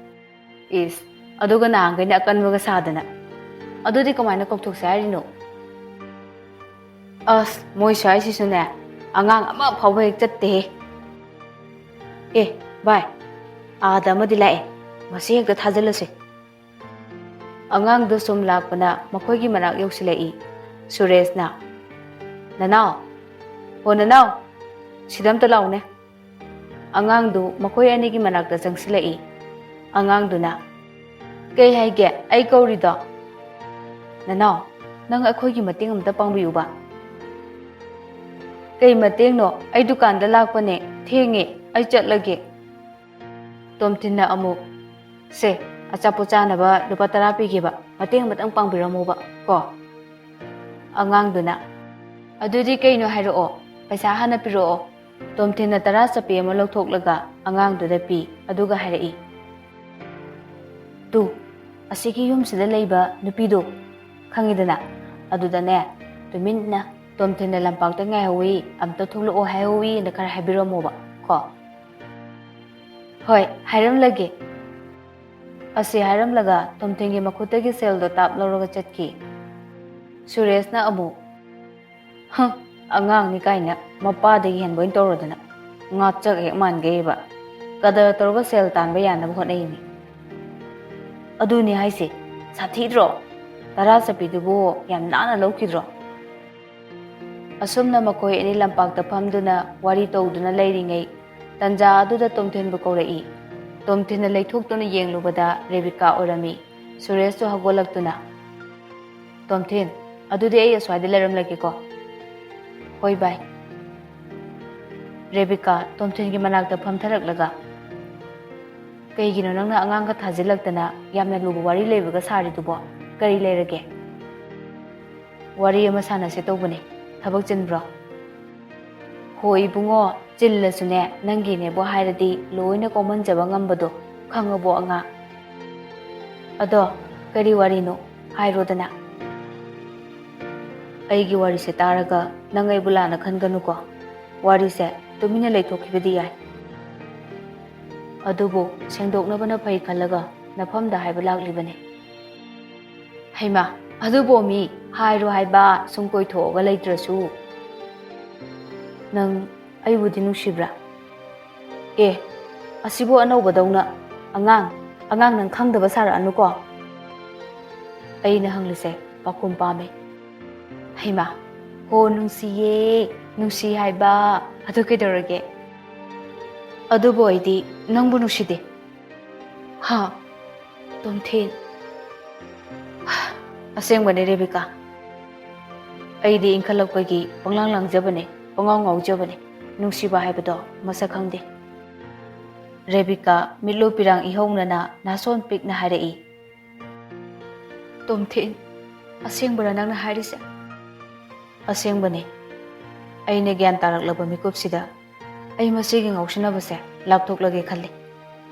"ꯏꯁ, ꯑꯗꯨꯒ ꯅꯍꯥꯟꯈꯩꯅ ꯑꯀꯟꯕꯒ ꯁꯥꯗꯅ꯫ ꯑꯗꯨꯗꯤ ꯀꯃꯥꯏꯅ ꯀꯧꯊꯣꯛꯁꯦ ꯍꯥꯏꯔꯤꯅꯣ?" "ꯑꯁ, ꯃꯣꯏ ꯁ꯭ꯋꯥꯏꯁꯤꯁꯨꯅꯦ, ꯑꯉꯥꯡ ꯑꯃ ꯐꯥꯎꯕ ꯍꯦꯛ ꯆꯠꯇꯦꯍꯦ꯫ ꯑꯦ, ꯚꯥꯏ, ꯑꯥꯗ ꯑꯃꯗꯤ ꯂꯥꯛꯑꯦ꯫ ꯃꯁꯤ ꯍꯦꯛꯇ ꯊꯥꯖꯤꯜꯂꯁꯦ꯫" ꯑꯉꯥꯡꯗꯨ ꯁꯨꯝ ꯂꯥꯛꯄꯅ ꯃꯈꯣꯏꯒꯤ ꯃꯅꯥꯛ ꯌꯧꯁꯤꯜꯂꯛꯏ꯫ ꯁꯨꯔꯦꯁꯅ, "ꯅꯅꯥꯎ, ꯍꯣ ꯅꯅꯥꯎ, ꯁꯤꯗ ꯑꯝꯇ ꯂꯥꯛꯎꯅꯦ꯫" ꯑꯉꯥꯡꯗꯨ ꯃꯈꯣꯏ ꯑꯅꯤꯒꯤ ꯃꯅꯥꯛꯇ ꯆꯪꯁꯤꯜꯂꯛꯏ꯫ ꯑꯉꯥꯡꯗꯨꯅ, "ꯀꯩ ꯍꯥꯏꯒꯦ? ꯑꯩ ꯀꯧꯔꯤꯗꯣ?" "ꯅꯅꯥꯎ, ꯅꯪ ꯑꯩꯈꯣꯏꯒꯤ ꯃꯇꯦꯡ ꯑꯝꯇ ꯄꯥꯡꯕꯤꯌꯨꯕ꯫" "ꯀꯩ ꯃꯇꯦꯡꯅꯣ? ꯑꯩ ꯗꯨꯀꯥꯟꯗ ꯂꯥꯛꯄꯅꯦ, ꯊꯦꯡꯉꯦ, ꯑꯩ ꯆꯠꯂꯒꯦ꯫" ꯇꯣꯝꯊꯤꯟꯅ ꯑꯃꯨꯛ, "ꯁꯦ, ꯑꯆꯥꯄꯣꯠ ꯆꯥꯅꯕ ꯂꯨꯄꯥ ꯇꯔꯥ ꯄꯤꯒꯦꯕ, ꯃꯇꯦꯡ ꯑꯃꯇꯪ ꯄꯥꯡꯕꯤꯔꯝꯃꯣꯕ ꯀꯣ꯫" ꯑꯉꯥꯡꯗꯨꯅ, "ꯑꯗꯨꯗꯤ ꯀꯩꯅꯣ ꯍꯥꯏꯔꯛꯑꯣ, ꯄꯩꯁꯥ ꯍꯥꯟꯅ ꯄꯤꯔꯛꯑꯣ꯫" ꯇꯣꯝꯊꯤꯟꯅ ꯇꯔꯥ ꯆꯞꯄꯤ ꯑꯃ ꯂꯧꯊꯣꯛꯂꯒ ꯑꯉꯥꯡꯗꯨꯗ ꯄꯤ, ꯑꯗꯨꯒ ꯍꯥꯏꯔꯛꯏ, "ꯇꯨ, ꯑꯁꯤꯒꯤ ꯌꯨꯝꯁꯤꯗ ꯂꯩꯕ ꯅꯨꯄꯤꯗꯣ ꯈꯪꯉꯤꯗꯅ, ꯑꯗꯨꯗꯅꯦ, ꯇꯨꯃꯤꯟꯅ ꯇꯣꯝꯊꯤꯟꯅ ꯂꯝꯄꯥꯛꯇ ꯉꯥꯏꯍꯧꯋꯤ, ꯑꯝꯇ ꯊꯣꯛꯂꯛꯑꯣ ꯍꯥꯏꯍꯧꯋꯤꯅ ꯈꯔ ꯍꯥꯏꯕꯤꯔꯝꯃꯣꯕ ꯀꯣ꯫" "ꯍꯣꯏ, ꯍꯥꯏꯔꯝꯂꯒꯦ꯫" ꯑꯁꯤ ꯍꯥꯏꯔꯝꯂꯒ ꯇꯣꯝꯊꯤꯟꯒꯤ ꯃꯈꯨꯠꯇꯒꯤ ꯁꯦꯜꯗꯣ ꯇꯥꯞ ꯂꯧꯔꯒ ꯆꯠꯈꯤ꯫ ꯁꯨꯔꯦꯁꯅ ꯑꯃꯨꯛ, "ꯍ, ꯑꯉꯥꯡꯅꯤ ꯀꯥꯏꯅ ꯃꯄꯥꯗꯒꯤ ꯍꯦꯟꯕ ꯑꯣꯏꯅ ꯇꯧꯔꯗꯅ, ꯉꯥꯆꯛ ꯍꯦꯛ ꯃꯥꯟꯒꯩꯕ꯫ ꯀꯗꯔ ꯇꯧꯔꯒ ꯁꯦꯜ ꯇꯥꯟꯕ ꯌꯥꯅꯕ ꯍꯣꯠꯅꯩꯅꯤ꯫" "ꯑꯗꯨꯅꯤ ꯍꯥꯏꯁꯦ, ꯁꯥꯊꯤꯗ꯭ꯔꯣ?" ꯇꯔꯥ ꯆꯠꯄꯤꯗꯨꯕꯨ ꯌꯥꯝ ꯅꯥꯟꯅ ꯂꯧꯈꯤꯗ꯭ꯔꯣ? ꯑꯁꯨꯝꯅ ꯃꯈꯣꯏ ꯑꯅꯤ ꯂꯝꯄꯥꯛꯇ ꯐꯝꯗꯨꯅ ꯋꯥꯔꯤ ꯇꯧꯗꯨꯅ ꯂꯩꯔꯤꯉꯩ, ꯇꯟꯖꯥ ꯑꯗꯨꯗ ꯇꯣꯝꯊꯤꯟꯕꯨ ꯀꯧꯔꯛꯏ꯫ ꯇꯣꯝꯊꯤꯟꯅ ꯂꯩꯊꯣꯛꯇꯨꯅ ꯌꯦꯡꯂꯨꯕꯗ ꯔꯦꯕꯤꯀꯥ ꯑꯣꯏꯔꯝꯃꯤ꯫ ꯁꯨꯔꯦꯁꯁꯨ ꯍꯧꯒꯠꯂꯛꯇꯨꯅ, "ꯇꯣꯝꯊꯤꯟ, ꯑꯗꯨꯗꯤ ꯑꯩ ꯑꯁ꯭ꯋꯥꯏꯗ ꯂꯩꯔꯝꯂꯒꯦꯀꯣ꯫" "ꯍꯣꯏ ꯚꯥꯏ꯫" ꯔꯦꯕꯤꯀꯥ ꯇꯣꯝꯊꯤꯟꯒꯤ ꯃꯅꯥꯛꯇ ꯐꯝꯊꯔꯛꯂꯒ, "ꯀꯩꯒꯤꯅꯣ ꯅꯪꯅ ꯑꯉꯥꯡꯒ ꯊꯥꯖꯤꯜꯂꯛꯇꯅ ꯌꯥꯝꯅ ꯂꯨꯕ ꯋꯥꯔꯤ ꯂꯩꯕꯒ ꯁꯥꯔꯤꯗꯨꯕꯣ? ꯀꯔꯤ ꯂꯩꯔꯒꯦ?" "ꯋꯥꯔꯤ ꯑꯃ ꯁꯥꯟꯅꯁꯦ ꯇꯧꯕꯅꯦ꯫ ꯊꯕꯛ ꯆꯤꯟꯕ꯭ꯔꯣ?" "ꯍꯣ ꯏꯕꯨꯡꯉꯣ, ꯆꯤꯜꯂꯁꯨꯅꯦ, ꯅꯪꯒꯤꯅꯦꯕꯨ ꯍꯥꯏꯔꯗꯤ ꯂꯣꯏꯅ ꯀꯣꯝꯍꯟꯖꯕ ꯉꯝꯕꯗꯣ, ꯈꯪꯉꯕꯣ ꯑꯉꯥꯡ?" "ꯑꯗꯣ ꯀꯔꯤ ꯋꯥꯔꯤꯅꯣ? ꯍꯥꯏꯔꯣꯗꯅ꯫" "ꯑꯩꯒꯤ ꯋꯥꯔꯤꯁꯦ ꯇꯥꯔꯒ ꯅꯪ ꯑꯩꯕꯨ ꯂꯥꯟꯅ ꯈꯟꯒꯅꯨꯀꯣ꯫ ꯋꯥꯔꯤꯁꯦ ꯇꯨꯃꯤꯟꯅ ꯂꯩꯊꯣꯛꯈꯤꯕꯗꯤ ꯌꯥꯏ꯫ ꯑꯗꯨꯕꯨ ꯁꯦꯡꯗꯣꯛꯅꯕꯅ ꯐꯩ ꯈꯜꯂꯒ ꯅꯐꯝꯗ ꯍꯥꯏꯕ ꯂꯥꯛꯂꯤꯕꯅꯤ꯫" "ꯍꯩꯃꯥ, ꯑꯗꯨꯕꯨ ꯃꯤ ꯍꯥꯏꯔꯣ ꯍꯥꯏꯕ, ꯁꯨꯝ ꯀꯣꯏꯊꯣꯛꯑꯒ ꯂꯩꯇ꯭ꯔꯁꯨ꯫ ꯅꯪ ꯑꯩꯕꯨꯗꯤ ꯅꯨꯡꯁꯤꯕ꯭ꯔꯥ?" "ꯑꯦ, ꯑꯁꯤꯕꯨ ꯑꯅꯧꯕꯗꯧꯅ ꯑꯉꯥꯡ, ꯑꯉꯥꯡ ꯅꯪ ꯈꯪꯗꯕ ꯁꯥꯔꯛꯑꯅꯨꯀꯣ꯫" "ꯑꯩꯅ ꯍꯪꯂꯤꯁꯦ ꯄꯥꯈꯨꯝ ꯄꯥꯝꯃꯦ꯫" "ꯍꯩꯃꯥ, ꯍꯣ, ꯅꯨꯡꯁꯤꯌꯦ, ꯅꯨꯡꯁꯤ ꯍꯥꯏꯕ, ꯑꯗꯨ ꯀꯩꯗꯧꯔꯒꯦ?" "ꯑꯗꯨꯕꯨ ꯑꯩꯗꯤ ꯅꯪꯕꯨ ꯅꯨꯡꯁꯤꯗꯦ꯫" "ꯍꯥ? ꯇꯣꯝꯊꯤꯟ?" "ꯑꯁꯦꯡꯕꯅꯦ ꯔꯦꯕꯤꯀꯥ, ꯑꯩꯗꯤ ꯏꯟꯈꯠꯂꯛꯄꯒꯤ ꯄꯪꯂꯥꯡ ꯂꯥꯡꯖꯕꯅꯦ, ꯄꯉꯥꯎ ꯉꯥꯎꯖꯕꯅꯦ, ꯅꯨꯡꯁꯤꯕ ꯍꯥꯏꯕꯗꯣ ꯃꯁꯛ ꯈꯪꯗꯦ꯫" ꯔꯦꯕꯤꯀꯥ ꯃꯤꯠꯂꯨ ꯄꯤꯔꯥꯡ ꯏꯍꯧꯅꯅ ꯅꯥꯁꯣꯟ ꯄꯤꯛꯅ ꯍꯥꯏꯔꯛꯏ꯫ "ꯇꯣꯝꯊꯤꯟ, ꯑꯁꯦꯡꯕꯔꯥ ꯅꯪꯅ ꯍꯥꯏꯔꯤꯁꯦ?" "ꯑꯁꯦꯡꯕꯅꯦ꯫ ꯑꯩꯅ ꯒ꯭ꯌꯥꯟ ꯇꯥꯔꯛꯂꯕ ꯃꯤꯀꯨꯞꯁꯤꯗ ꯑꯩ ꯃꯁꯤꯒꯤ ꯉꯥꯎꯁꯤꯟꯅꯕꯁꯦ ꯂꯥꯞꯊꯣꯛꯂꯒꯦ ꯈꯜꯂꯤ꯫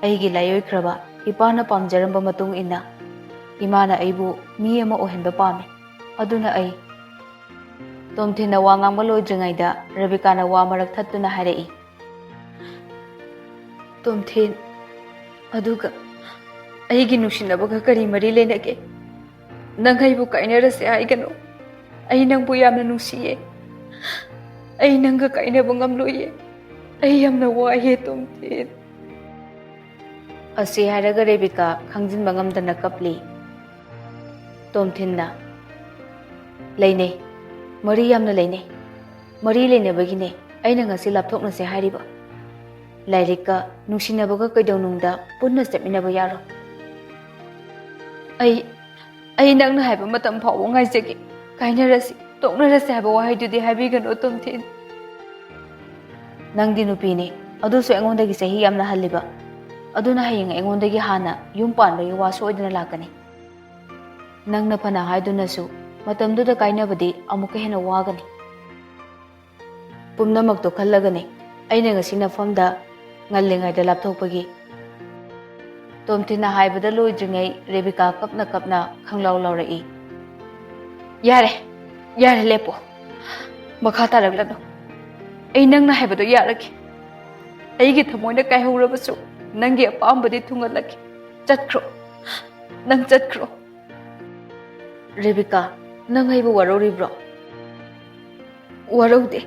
ꯑꯩꯒꯤ ꯂꯥꯏꯑꯣꯏꯈ꯭ꯔꯕ ꯏꯄꯥꯅ ꯄꯥꯝꯖꯔꯝꯕ ꯃꯇꯨꯡ ꯏꯟꯅ ꯏꯃꯥꯅ ꯑꯩꯕꯨ ꯃꯤ ꯑꯃ ꯑꯣꯏꯍꯟꯕ ꯄꯥꯝꯃꯤ꯫ ꯑꯗꯨꯅ ꯑꯩ꯫" ꯇꯣꯝꯊꯤꯟꯅ ꯋꯥ ꯉꯥꯡꯕ ꯂꯣꯏꯗ꯭ꯔꯤꯉꯩꯗ ꯔꯦꯕꯤꯀꯥꯅ ꯋꯥ ꯃꯔꯛ ꯊꯠꯇꯨꯅ ꯍꯥꯏꯔꯛꯏ꯫ "ꯇꯣꯝꯊꯤꯟ, ꯑꯗꯨꯒ ꯑꯩꯒꯤ ꯅꯨꯡꯁꯤꯅꯕꯒ ꯀꯔꯤ ꯃꯔꯤ ꯂꯩꯅꯒꯦ? ꯅꯪ ꯑꯩꯕꯨ ꯀꯥꯏꯅꯔꯁꯦ ꯍꯥꯏꯒꯅꯨ꯫ ꯑꯩ ꯅꯪꯕꯨ ꯌꯥꯝꯅ ꯅꯨꯡꯁꯤꯌꯦ꯫ ꯑꯩ ꯅꯪꯒ ꯀꯥꯏꯅꯕ ꯉꯝꯂꯣꯏꯌꯦ꯫ ꯑꯩ ꯌꯥꯝꯅ ꯋꯥꯏꯌꯦ, ꯇꯣꯝꯊꯤꯟ꯫" ꯑꯁꯤ ꯍꯥꯏꯔꯒ ꯔꯦꯕꯤꯀꯥ ꯈꯥꯡꯖꯤꯟꯕ ꯉꯝꯗꯅ ꯀꯞꯂꯤ꯫ ꯇꯣꯝꯊꯤꯟꯅ, "ꯂꯩꯅꯩ, ꯃꯔꯤ ꯌꯥꯝꯅ ꯂꯩꯅꯩ꯫ ꯃꯔꯤ ꯂꯩꯅꯕꯒꯤꯅꯦ ꯑꯩꯅ ꯉꯁꯤ ꯂꯥꯞꯊꯣꯛꯅꯁꯦ ꯍꯥꯏꯔꯤꯕ꯫ ꯂꯥꯏꯔꯤꯛꯀ ꯅꯨꯡꯁꯤꯅꯕꯒ ꯀꯩꯗꯧꯅꯨꯡꯗ ꯄꯨꯟꯅ ꯆꯠꯃꯤꯟꯅꯕ ꯌꯥꯔꯣꯏ꯫ ꯑꯩ, ꯑꯩ ꯅꯪꯅ ꯍꯥꯏꯕ ꯃꯇꯝ ꯐꯥꯎꯕ ꯉꯥꯏꯖꯒꯦ꯫ ꯀꯥꯏꯅꯔꯁꯤ, ꯇꯣꯛꯅꯔꯁꯤ ꯍꯥꯏꯕ ꯋꯥꯍꯩꯗꯨꯗꯤ ꯍꯥꯏꯕꯤꯒꯅꯨ, ꯇꯣꯝꯊꯤꯟ꯫ ꯅꯪꯗꯤ ꯅꯨꯄꯤꯅꯤ, ꯑꯗꯨꯁꯨ ꯑꯩꯉꯣꯟꯗꯒꯤ ꯆꯍꯤ ꯌꯥꯝꯅ ꯍꯜꯂꯤꯕ꯫ ꯑꯗꯨꯅ ꯍꯌꯦꯡ ꯑꯩꯉꯣꯟꯗꯒꯤ ꯍꯥꯟꯅ ꯌꯨꯝ ꯄꯥꯟꯕꯒꯤ ꯋꯥ ꯁꯣꯏꯗꯅ ꯂꯥꯛꯀꯅꯤ꯫ ꯅꯪꯅ ꯐꯅ ꯍꯥꯏꯗꯨꯅꯁꯨ ꯃꯇꯝꯗꯨꯗ ꯀꯥꯏꯅꯕꯗꯤ ꯑꯃꯨꯛꯀ ꯍꯦꯟꯅ ꯋꯥꯒꯅꯤ꯫ ꯄꯨꯝꯅꯃꯛꯇꯣ ꯈꯜꯂꯒꯅꯤ ꯑꯩꯅ ꯉꯁꯤ ꯅꯐꯝꯗ ꯉꯜꯂꯤꯉꯩꯗ ꯂꯥꯞꯊꯣꯛꯄꯒꯤ꯫" ꯇꯣꯝꯊꯤꯟꯅ ꯍꯥꯏꯕꯗ ꯂꯣꯏꯗ꯭ꯔꯤꯉꯩ ꯔꯦꯕꯤꯀꯥ ꯀꯞꯅ ꯀꯞꯅ ꯈꯪꯂꯥꯎ ꯂꯥꯎꯔꯛꯏ꯫ "ꯌꯥꯔꯦ, ꯌꯥꯔꯦ, ꯂꯦꯞꯄꯣ꯫ ꯃꯈꯥ ꯇꯥꯔꯛꯂꯅꯨ꯫ ꯑꯩ ꯅꯪꯅ ꯍꯥꯏꯕꯗꯣ ꯌꯥꯔꯒꯦ꯫ ꯑꯩꯒꯤ ꯊꯃꯣꯏꯅ ꯀꯥꯏꯍꯧꯔꯕꯁꯨ ꯅꯪꯒꯤ ꯑꯄꯥꯝꯕꯗꯤ ꯊꯨꯡꯍꯜꯂꯒꯦ꯫ ꯆꯠꯈ꯭ꯔꯣ, ꯅꯪ ꯆꯠꯈ꯭ꯔꯣ꯫" "ꯔꯦꯕꯤꯀꯥ, ꯅꯪ ꯑꯩꯕꯨ ꯋꯥꯔꯧꯔꯤꯕ꯭ꯔꯣ?" "ꯋꯥꯔꯧꯗꯦ꯫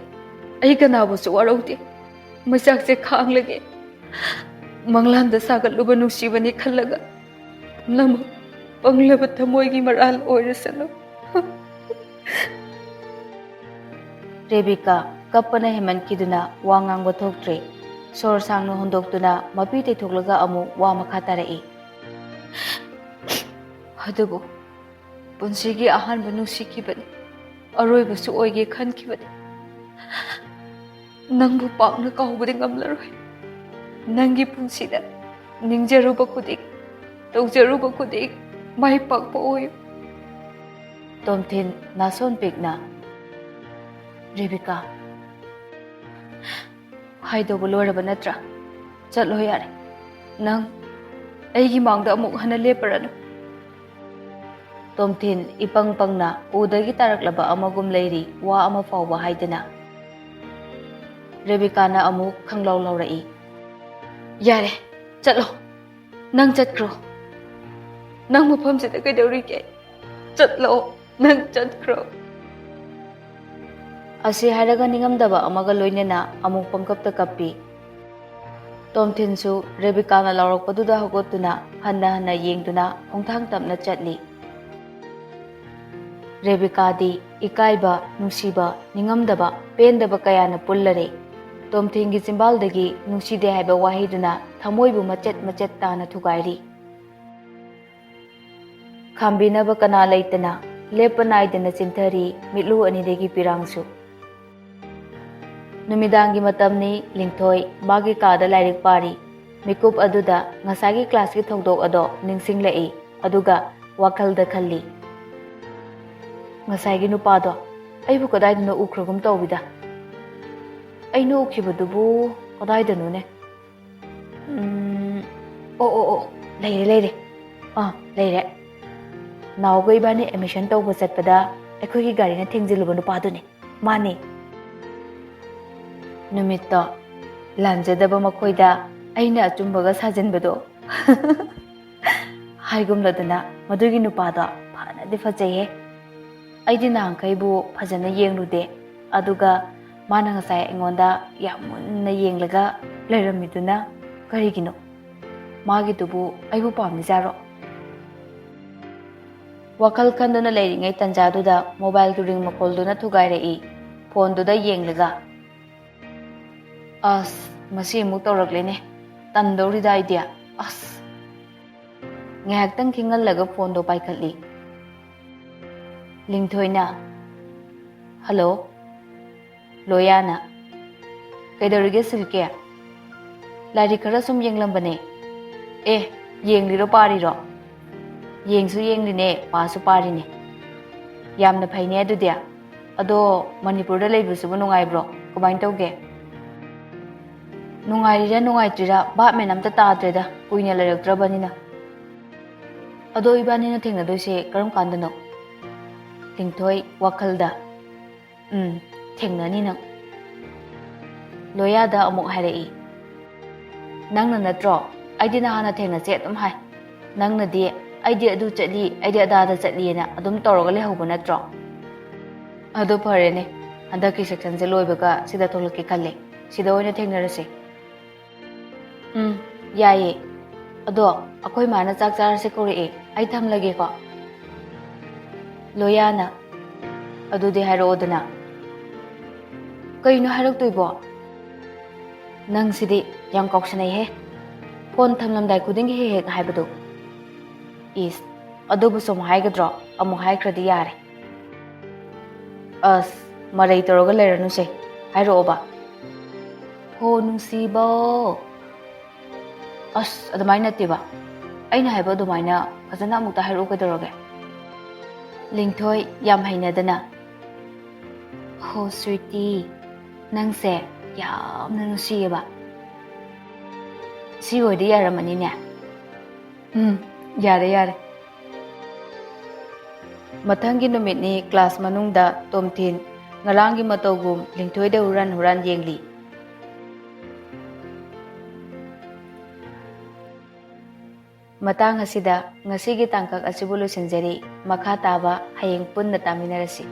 ꯑꯩ ꯀꯅꯥꯕꯨꯁꯨ ꯋꯥꯔꯧꯗꯦ꯫ ꯃꯩꯆꯥꯛꯁꯦ ꯈꯥꯡꯂꯒꯦ꯫ ꯃꯪꯂꯥꯟꯗ ꯁꯥꯒꯠꯂꯨꯕ ꯅꯨꯡꯁꯤꯕꯅꯤ ꯈꯜꯂꯒ ꯄꯨꯝꯅꯃꯛ ꯄꯪꯂꯕ ꯊꯃꯣꯏꯒꯤ ꯃꯔꯥꯜ ꯑꯣꯏꯔꯁꯅꯨ꯫" ꯔꯦꯕꯤꯀꯥ ꯀꯞꯄꯅ ꯍꯦꯟꯃꯟꯈꯤꯗꯨꯅ ꯋꯥ ꯉꯥꯡꯕ ꯊꯣꯛꯇ꯭ꯔꯦ꯫ ꯁꯣꯔ ꯁꯥꯡꯅ ꯍꯣꯟꯗꯣꯛꯇꯨꯅ ꯃꯄꯤ ꯇꯩꯊꯣꯛꯂꯒ ꯑꯃꯨꯛ ꯋꯥ ꯃꯈꯥ ꯇꯥꯔꯛꯏ꯫ "ꯑꯗꯨꯕꯨ ꯄꯨꯟꯁꯤꯒꯤ ꯑꯍꯥꯟꯕ ꯅꯨꯡꯁꯤꯈꯤꯕꯅꯤ, ꯑꯔꯣꯏꯕꯁꯨ ꯑꯣꯏꯒꯦ ꯈꯟꯈꯤꯕꯅꯤ꯫ ꯅꯪꯕꯨ ꯄꯥꯛꯅ ꯀꯥꯎꯕꯗꯤ ꯉꯝꯂꯔꯣꯏ꯫ ꯅꯪꯒꯤ ꯄꯨꯟꯁꯤꯗ ꯅꯤꯡꯖꯔꯨꯕ ꯈꯨꯗꯤꯡ, ꯇꯧꯖꯔꯨꯕ ꯈꯨꯗꯤꯡ ꯃꯥꯏ ꯄꯥꯛꯄ ꯑꯣꯏꯌꯨ꯫" ꯇꯣꯝꯊꯤꯟ ꯅꯥꯁꯣꯟ ꯄꯤꯛꯅ, "ꯔꯦꯕꯤꯀꯥ, ꯍꯥꯏꯗꯧꯕ ꯂꯣꯏꯔꯕ ꯅꯠꯇ꯭ꯔꯥ? ꯆꯠꯂꯣ ꯌꯥꯔꯦ꯫ ꯅꯪ ꯑꯩꯒꯤ ꯃꯥꯡꯗ ꯑꯃꯨꯛ ꯍꯟꯅ ꯂꯦꯞꯄꯔꯅꯨ꯫" ꯇꯣꯝꯊꯤꯟ ꯏꯄꯪ ꯄꯪꯅ ꯎꯗꯒꯤ ꯇꯥꯔꯛꯂꯕ ꯑꯃꯒꯨꯝ ꯂꯩꯔꯤ, ꯋꯥ ꯑꯃ ꯐꯥꯎꯕ ꯍꯥꯏꯗꯅ꯫ ꯔꯦꯕꯤꯀꯥꯅ ꯑꯃꯨꯛ ꯈꯪꯂꯥꯎ ꯂꯥꯎꯔꯛꯏ꯫ "ꯌꯥꯔꯦ, ꯆꯠꯂꯣ꯫ ꯅꯪ ꯆꯠꯈ꯭ꯔꯣ꯫ ꯅꯪ ꯃꯐꯝꯁꯤꯗ ꯀꯩꯗꯧꯔꯤꯒꯦ? ꯆꯠꯂꯣ, ꯅꯪ ꯆꯠꯈ꯭ꯔꯣ꯫" ꯑꯁꯤ ꯍꯥꯏꯔꯒ ꯅꯤꯡꯉꯝꯗꯕ ꯑꯃꯒ ꯂꯣꯏꯅꯅ ꯑꯃꯨꯛ ꯄꯪꯀꯞꯇ ꯀꯞꯄꯤ꯫ ꯇꯣꯝꯊꯤꯟꯁꯨ ꯔꯦꯕꯤꯀꯥꯅ ꯂꯥꯎꯔꯛꯄꯗꯨꯗ ꯍꯧꯒꯠꯇꯨꯅ ꯍꯟꯅ ꯍꯟꯅ ꯌꯦꯡꯗꯨꯅ ꯈꯣꯡꯊꯥꯡ ꯇꯞꯅ ꯆꯠꯂꯤ꯫ ꯔꯦꯕꯤꯀꯥꯗꯤ ꯏꯀꯥꯏꯕ, ꯅꯨꯡꯁꯤꯕ, ꯅꯤꯡꯉꯝꯗꯕ, ꯄꯦꯟꯗꯕ ꯀꯌꯥꯅ ꯄꯨꯜꯂꯔꯦ꯫ ꯇꯣꯝꯊꯤꯟꯒꯤ ꯆꯤꯝꯕꯥꯜꯗꯒꯤ ꯅꯨꯡꯁꯤꯗꯦ ꯍꯥꯏꯕ ꯋꯥꯍꯩꯗꯨꯅ ꯊꯃꯣꯏꯕꯨ ꯃꯆꯦꯠ ꯃꯆꯦꯠ ꯇꯥꯅ ꯊꯨꯒꯥꯏꯔꯤ꯫ ꯈꯥꯝꯕꯤꯅꯕ ꯀꯅꯥ ꯂꯩꯇꯅ ꯂꯦꯞꯄ ꯅꯥꯏꯗꯅ ꯆꯤꯟꯊꯔꯤ ꯃꯤꯠꯂꯨ ꯑꯅꯤꯗꯒꯤ ꯄꯤꯔꯥꯡꯁꯨ꯫ ꯅꯨꯃꯤꯗꯥꯡꯒꯤ ꯃꯇꯝꯅꯤ, ꯂꯤꯡꯊꯣꯏ ꯃꯥꯒꯤ ꯀꯥꯗ ꯂꯥꯏꯔꯤꯛ ꯄꯥꯔꯤ꯫ ꯃꯤꯀꯨꯞ ꯑꯗꯨꯗ ꯉꯁꯥꯏꯒꯤ ꯀ꯭ꯂꯥꯁꯀꯤ ꯊꯧꯗꯣꯛ ꯑꯗꯣ ꯅꯤꯡꯁꯤꯡꯂꯛꯏ, ꯑꯗꯨꯒ ꯋꯥꯈꯜꯗ ꯈꯜꯂꯤ, "ꯉꯁꯥꯏꯒꯤ ꯅꯨꯄꯥꯗꯣ ꯑꯩꯕꯨ ꯀꯗꯥꯏꯗꯅꯣ ꯎꯈ꯭ꯔꯒꯨꯝ ꯇꯧꯋꯤꯗ꯫ ꯑꯩꯅ ꯎꯈꯤꯕꯗꯨꯕꯨ ꯀꯗꯥꯏꯗꯅꯣꯅꯦ? ꯎꯝ, ꯑꯣ, ꯑꯣ, ꯑꯣ, ꯂꯩꯔꯦ, ꯂꯩꯔꯦ꯫ ꯑꯥ, ꯂꯩꯔꯦ꯫ ꯅꯥꯎꯒ ꯏꯕꯥꯅꯤ ꯑꯦꯗꯃꯤꯁꯟ ꯇꯧꯕ ꯆꯠꯄꯗ ꯑꯩꯈꯣꯏꯒꯤ ꯒꯥꯔꯤꯅ ꯊꯦꯡꯖꯤꯜꯂꯨꯕ ꯅꯨꯄꯥꯗꯨꯅꯦ꯫ ꯃꯥꯅꯦ꯫" ꯅꯨꯃꯤꯠꯇꯣ ꯂꯥꯟꯖꯗꯕ ꯃꯈꯣꯏꯗ ꯑꯩꯅ ꯑꯆꯨꯝꯕꯒ ꯁꯥꯖꯤꯟꯕꯗꯣ꯫ ꯍꯥꯏꯒꯨꯝꯂꯗꯅ ꯃꯗꯨꯒꯤ ꯅꯨꯄꯥꯗꯣ ꯐꯅꯗꯤ ꯐꯖꯩꯍꯦ꯫ ꯑꯩꯗꯤ ꯅꯍꯥꯟꯈꯩꯕꯨ ꯐꯖꯅ ꯌꯦꯡꯂꯨꯗꯦ, ꯑꯗꯨꯒ ꯃꯥꯅ ꯉꯁꯥꯏ ꯑꯩꯉꯣꯟꯗ ꯌꯥꯝ ꯃꯨꯟꯅ ꯌꯦꯡꯂꯒ ꯂꯩꯔꯝꯃꯤꯗꯨꯅ ꯀꯔꯤꯒꯤꯅꯣ? ꯃꯥꯒꯤꯗꯨꯕꯨ ꯑꯩꯕꯨ ꯄꯥꯝꯃꯤꯖꯥꯔꯣ? ꯋꯥꯈꯜ ꯈꯟꯗꯨꯅ ꯂꯩꯔꯤꯉꯩ ꯇꯟꯖꯥꯗꯨꯗ ꯃꯣꯕꯥꯏꯜꯒꯤ ꯔꯤꯡ ꯃꯈꯣꯜꯗꯨꯅ ꯊꯨꯒꯥꯏꯔꯛꯏ꯫ ꯐꯣꯟꯗꯨꯗ ꯌꯦꯡꯂꯒ, "ꯑꯁ, ꯃꯁꯤ ꯑꯃꯨꯛ ꯇꯧꯔꯛꯂꯦꯅꯦ꯫ ꯇꯟꯗꯧꯔꯤꯗ ꯑꯩꯗꯤ꯫ ꯑꯁ꯫" ꯉꯥꯏꯍꯥꯛꯇꯪ ꯈꯤꯡꯍꯜꯂꯒ ꯐꯣꯟꯗꯣ ꯄꯥꯏꯈꯠꯂꯤ꯫ ꯂꯤꯡꯊꯣꯏꯅ, "ꯍꯜꯂꯣ꯫" ꯂꯣꯌꯥꯅ, "ꯀꯩꯗꯧꯔꯤꯒꯦ ꯁꯤꯜꯀꯤ?" "ꯂꯥꯏꯔꯤꯛ ꯈꯔ ꯁꯨꯝ ꯌꯦꯡꯂꯝꯕꯅꯦ꯫" "ꯑꯦ, ꯌꯦꯡꯂꯤꯔꯣ ꯄꯥꯔꯤꯔꯣ?" "ꯌꯦꯡꯁꯨ ꯌꯦꯡꯂꯤꯅꯦ, ꯄꯥꯁꯨ ꯄꯥꯔꯤꯅꯦ꯫" "ꯌꯥꯝꯅ ꯐꯩꯅꯦ ꯑꯗꯨꯗꯤ꯫ ꯑꯗꯣ ꯃꯅꯤꯄꯨꯔꯗ ꯂꯩꯕꯁꯤꯕꯨ ꯅꯨꯡꯉꯥꯏꯕ꯭ꯔꯣ? ꯀꯃꯥꯏꯅ ꯇꯧꯒꯦ?" "ꯅꯨꯡꯉꯥꯏꯔꯤꯔꯥ ꯅꯨꯡꯉꯥꯏꯇ꯭ꯔꯤꯔꯥ ꯚꯥꯞ ꯃꯦꯟ ꯑꯝꯇ ꯇꯥꯗ꯭ꯔꯦꯗ, ꯀꯨꯏꯅ ꯂꯩꯔꯛꯇ꯭ꯔꯕꯅꯤꯅ꯫ ꯑꯗꯣ ꯏꯕꯥꯅꯤꯅ ꯊꯦꯡꯅꯗꯣꯏꯁꯦ ꯀꯔꯝ ꯀꯥꯟꯗꯅꯣ?" ꯂꯤꯡꯊꯣꯏ, ꯋꯥꯈꯜꯗ, "ꯎꯝ, ꯊꯦꯡꯅꯅꯤ ꯅꯪ꯫" ꯂꯣꯌꯥꯗ ꯑꯃꯨꯛ ꯍꯥꯏꯔꯛꯏ, "ꯅꯪꯅ ꯅꯠꯇ꯭ꯔꯣ? ꯑꯩꯗꯤ ꯅꯍꯥꯟꯅ ꯊꯦꯡꯅꯁꯦ ꯑꯗꯨꯝ ꯍꯥꯏ꯫ ꯅꯪꯅꯗꯤ 'ꯑꯩꯗꯤ ꯑꯗꯨ ꯆꯠꯂꯤ, ꯑꯩꯗꯤ ꯑꯗꯥꯗ ꯆꯠꯂꯤ'ꯅ ꯑꯗꯨꯝ ꯇꯧꯔꯒ ꯂꯩꯍꯧꯕ ꯅꯠꯇ꯭ꯔꯣ? ꯑꯗꯨ ꯐꯔꯦꯅꯦ, ꯍꯟꯗꯛꯀꯤ ꯁꯦꯛꯁꯟꯁꯦ ꯂꯣꯏꯕꯒ ꯁꯤꯗ ꯊꯣꯛꯂꯛꯀꯦ ꯈꯜꯂꯦ꯫ ꯁꯤꯗ ꯑꯣꯏꯅ ꯊꯦꯡꯅꯔꯁꯦ꯫" "ꯎꯝ, ꯌꯥꯏꯌꯦ꯫ ꯑꯗꯣ ꯑꯩꯈꯣꯏ ꯃꯥꯅ ꯆꯥꯛ ꯆꯥꯔꯁꯦ ꯀꯧꯔꯛꯑꯦ꯫ ꯑꯩ ꯊꯝꯂꯒꯦꯀꯣ꯫" ꯂꯣꯌꯥꯅ, "ꯑꯗꯨꯗꯤ ꯍꯥꯏꯔꯛꯑꯣꯗꯅ꯫" "ꯀꯩꯅꯣ ꯍꯥꯏꯔꯛꯇꯣꯏꯕꯣ? ꯅꯪꯁꯤꯗꯤ ꯌꯥꯝ ꯀꯥꯎꯁꯟꯅꯩꯍꯦ꯫ ꯐꯣꯟ ꯊꯝꯂꯝꯗꯥꯏ ꯈꯨꯗꯤꯡꯒꯤ ꯍꯦꯛ ꯍꯦꯛ ꯍꯥꯏꯕꯗꯣ꯫" "ꯏꯁ, ꯑꯗꯨꯕꯨ ꯁꯨꯝ ꯍꯥꯏꯒꯗ꯭ꯔꯣ? ꯑꯃꯨꯛ ꯍꯥꯏꯈ꯭ꯔꯗꯤ ꯌꯥꯔꯦ꯫" "ꯑꯁ, ꯃꯔꯩ ꯇꯧꯔꯒ ꯂꯩꯔꯅꯨꯁꯦ꯫ ꯍꯥꯏꯔꯛꯑꯣꯕ꯫" "ꯍꯣ ꯅꯨꯡꯁꯤꯕꯧ꯫" "ꯑꯁ, ꯑꯗꯨꯃꯥꯏꯅ ꯅꯠꯇꯦꯕ꯫ ꯑꯩꯅ ꯍꯥꯏꯕ ꯑꯗꯨꯃꯥꯏꯅ ꯐꯖꯅ ꯑꯃꯨꯛꯇ ꯍꯥꯏꯔꯛꯎ ꯀꯩꯗꯧꯔꯒꯦ?" ꯂꯤꯡꯊꯣꯏ ꯌꯥꯝ ꯍꯩꯅꯗꯅ, "ꯍꯣ ꯁ꯭ꯋꯤꯇꯤ, ꯅꯪꯁꯦ ꯌꯥꯝꯅ ꯅꯨꯡꯁꯤꯌꯦꯕ꯫" ꯁꯤ ꯑꯣꯏꯗꯤ ꯌꯥꯔꯝꯃꯅꯤꯅꯦ꯫ "ꯎꯝ, ꯌꯥꯔꯦ, ꯌꯥꯔꯦ꯫" ꯃꯊꯪꯒꯤ ꯅꯨꯃꯤꯠꯅꯤ ꯀ꯭ꯂꯥꯁ ꯃꯅꯨꯡꯗ ꯇꯣꯝꯊꯤꯟ ꯉꯔꯥꯡꯒꯤ ꯃꯇꯧꯒꯨꯝ ꯂꯤꯡꯊꯣꯏꯗ ꯍꯨꯔꯥꯟ ꯍꯨꯔꯥꯟ ꯌꯦꯡꯂꯤ꯫ ꯃꯇꯥꯡ ꯑꯁꯤꯗ ꯉꯁꯤꯒꯤ ꯇꯥꯡꯀꯛ ꯑꯁꯤꯕꯨ ꯂꯣꯏꯁꯤꯟꯖꯔꯤ꯫ ꯃꯈꯥ ꯇꯥꯕ ꯍꯌꯦꯡ ꯄꯨꯟꯅ ꯇꯥꯃꯤꯟꯅꯔꯁꯤ꯫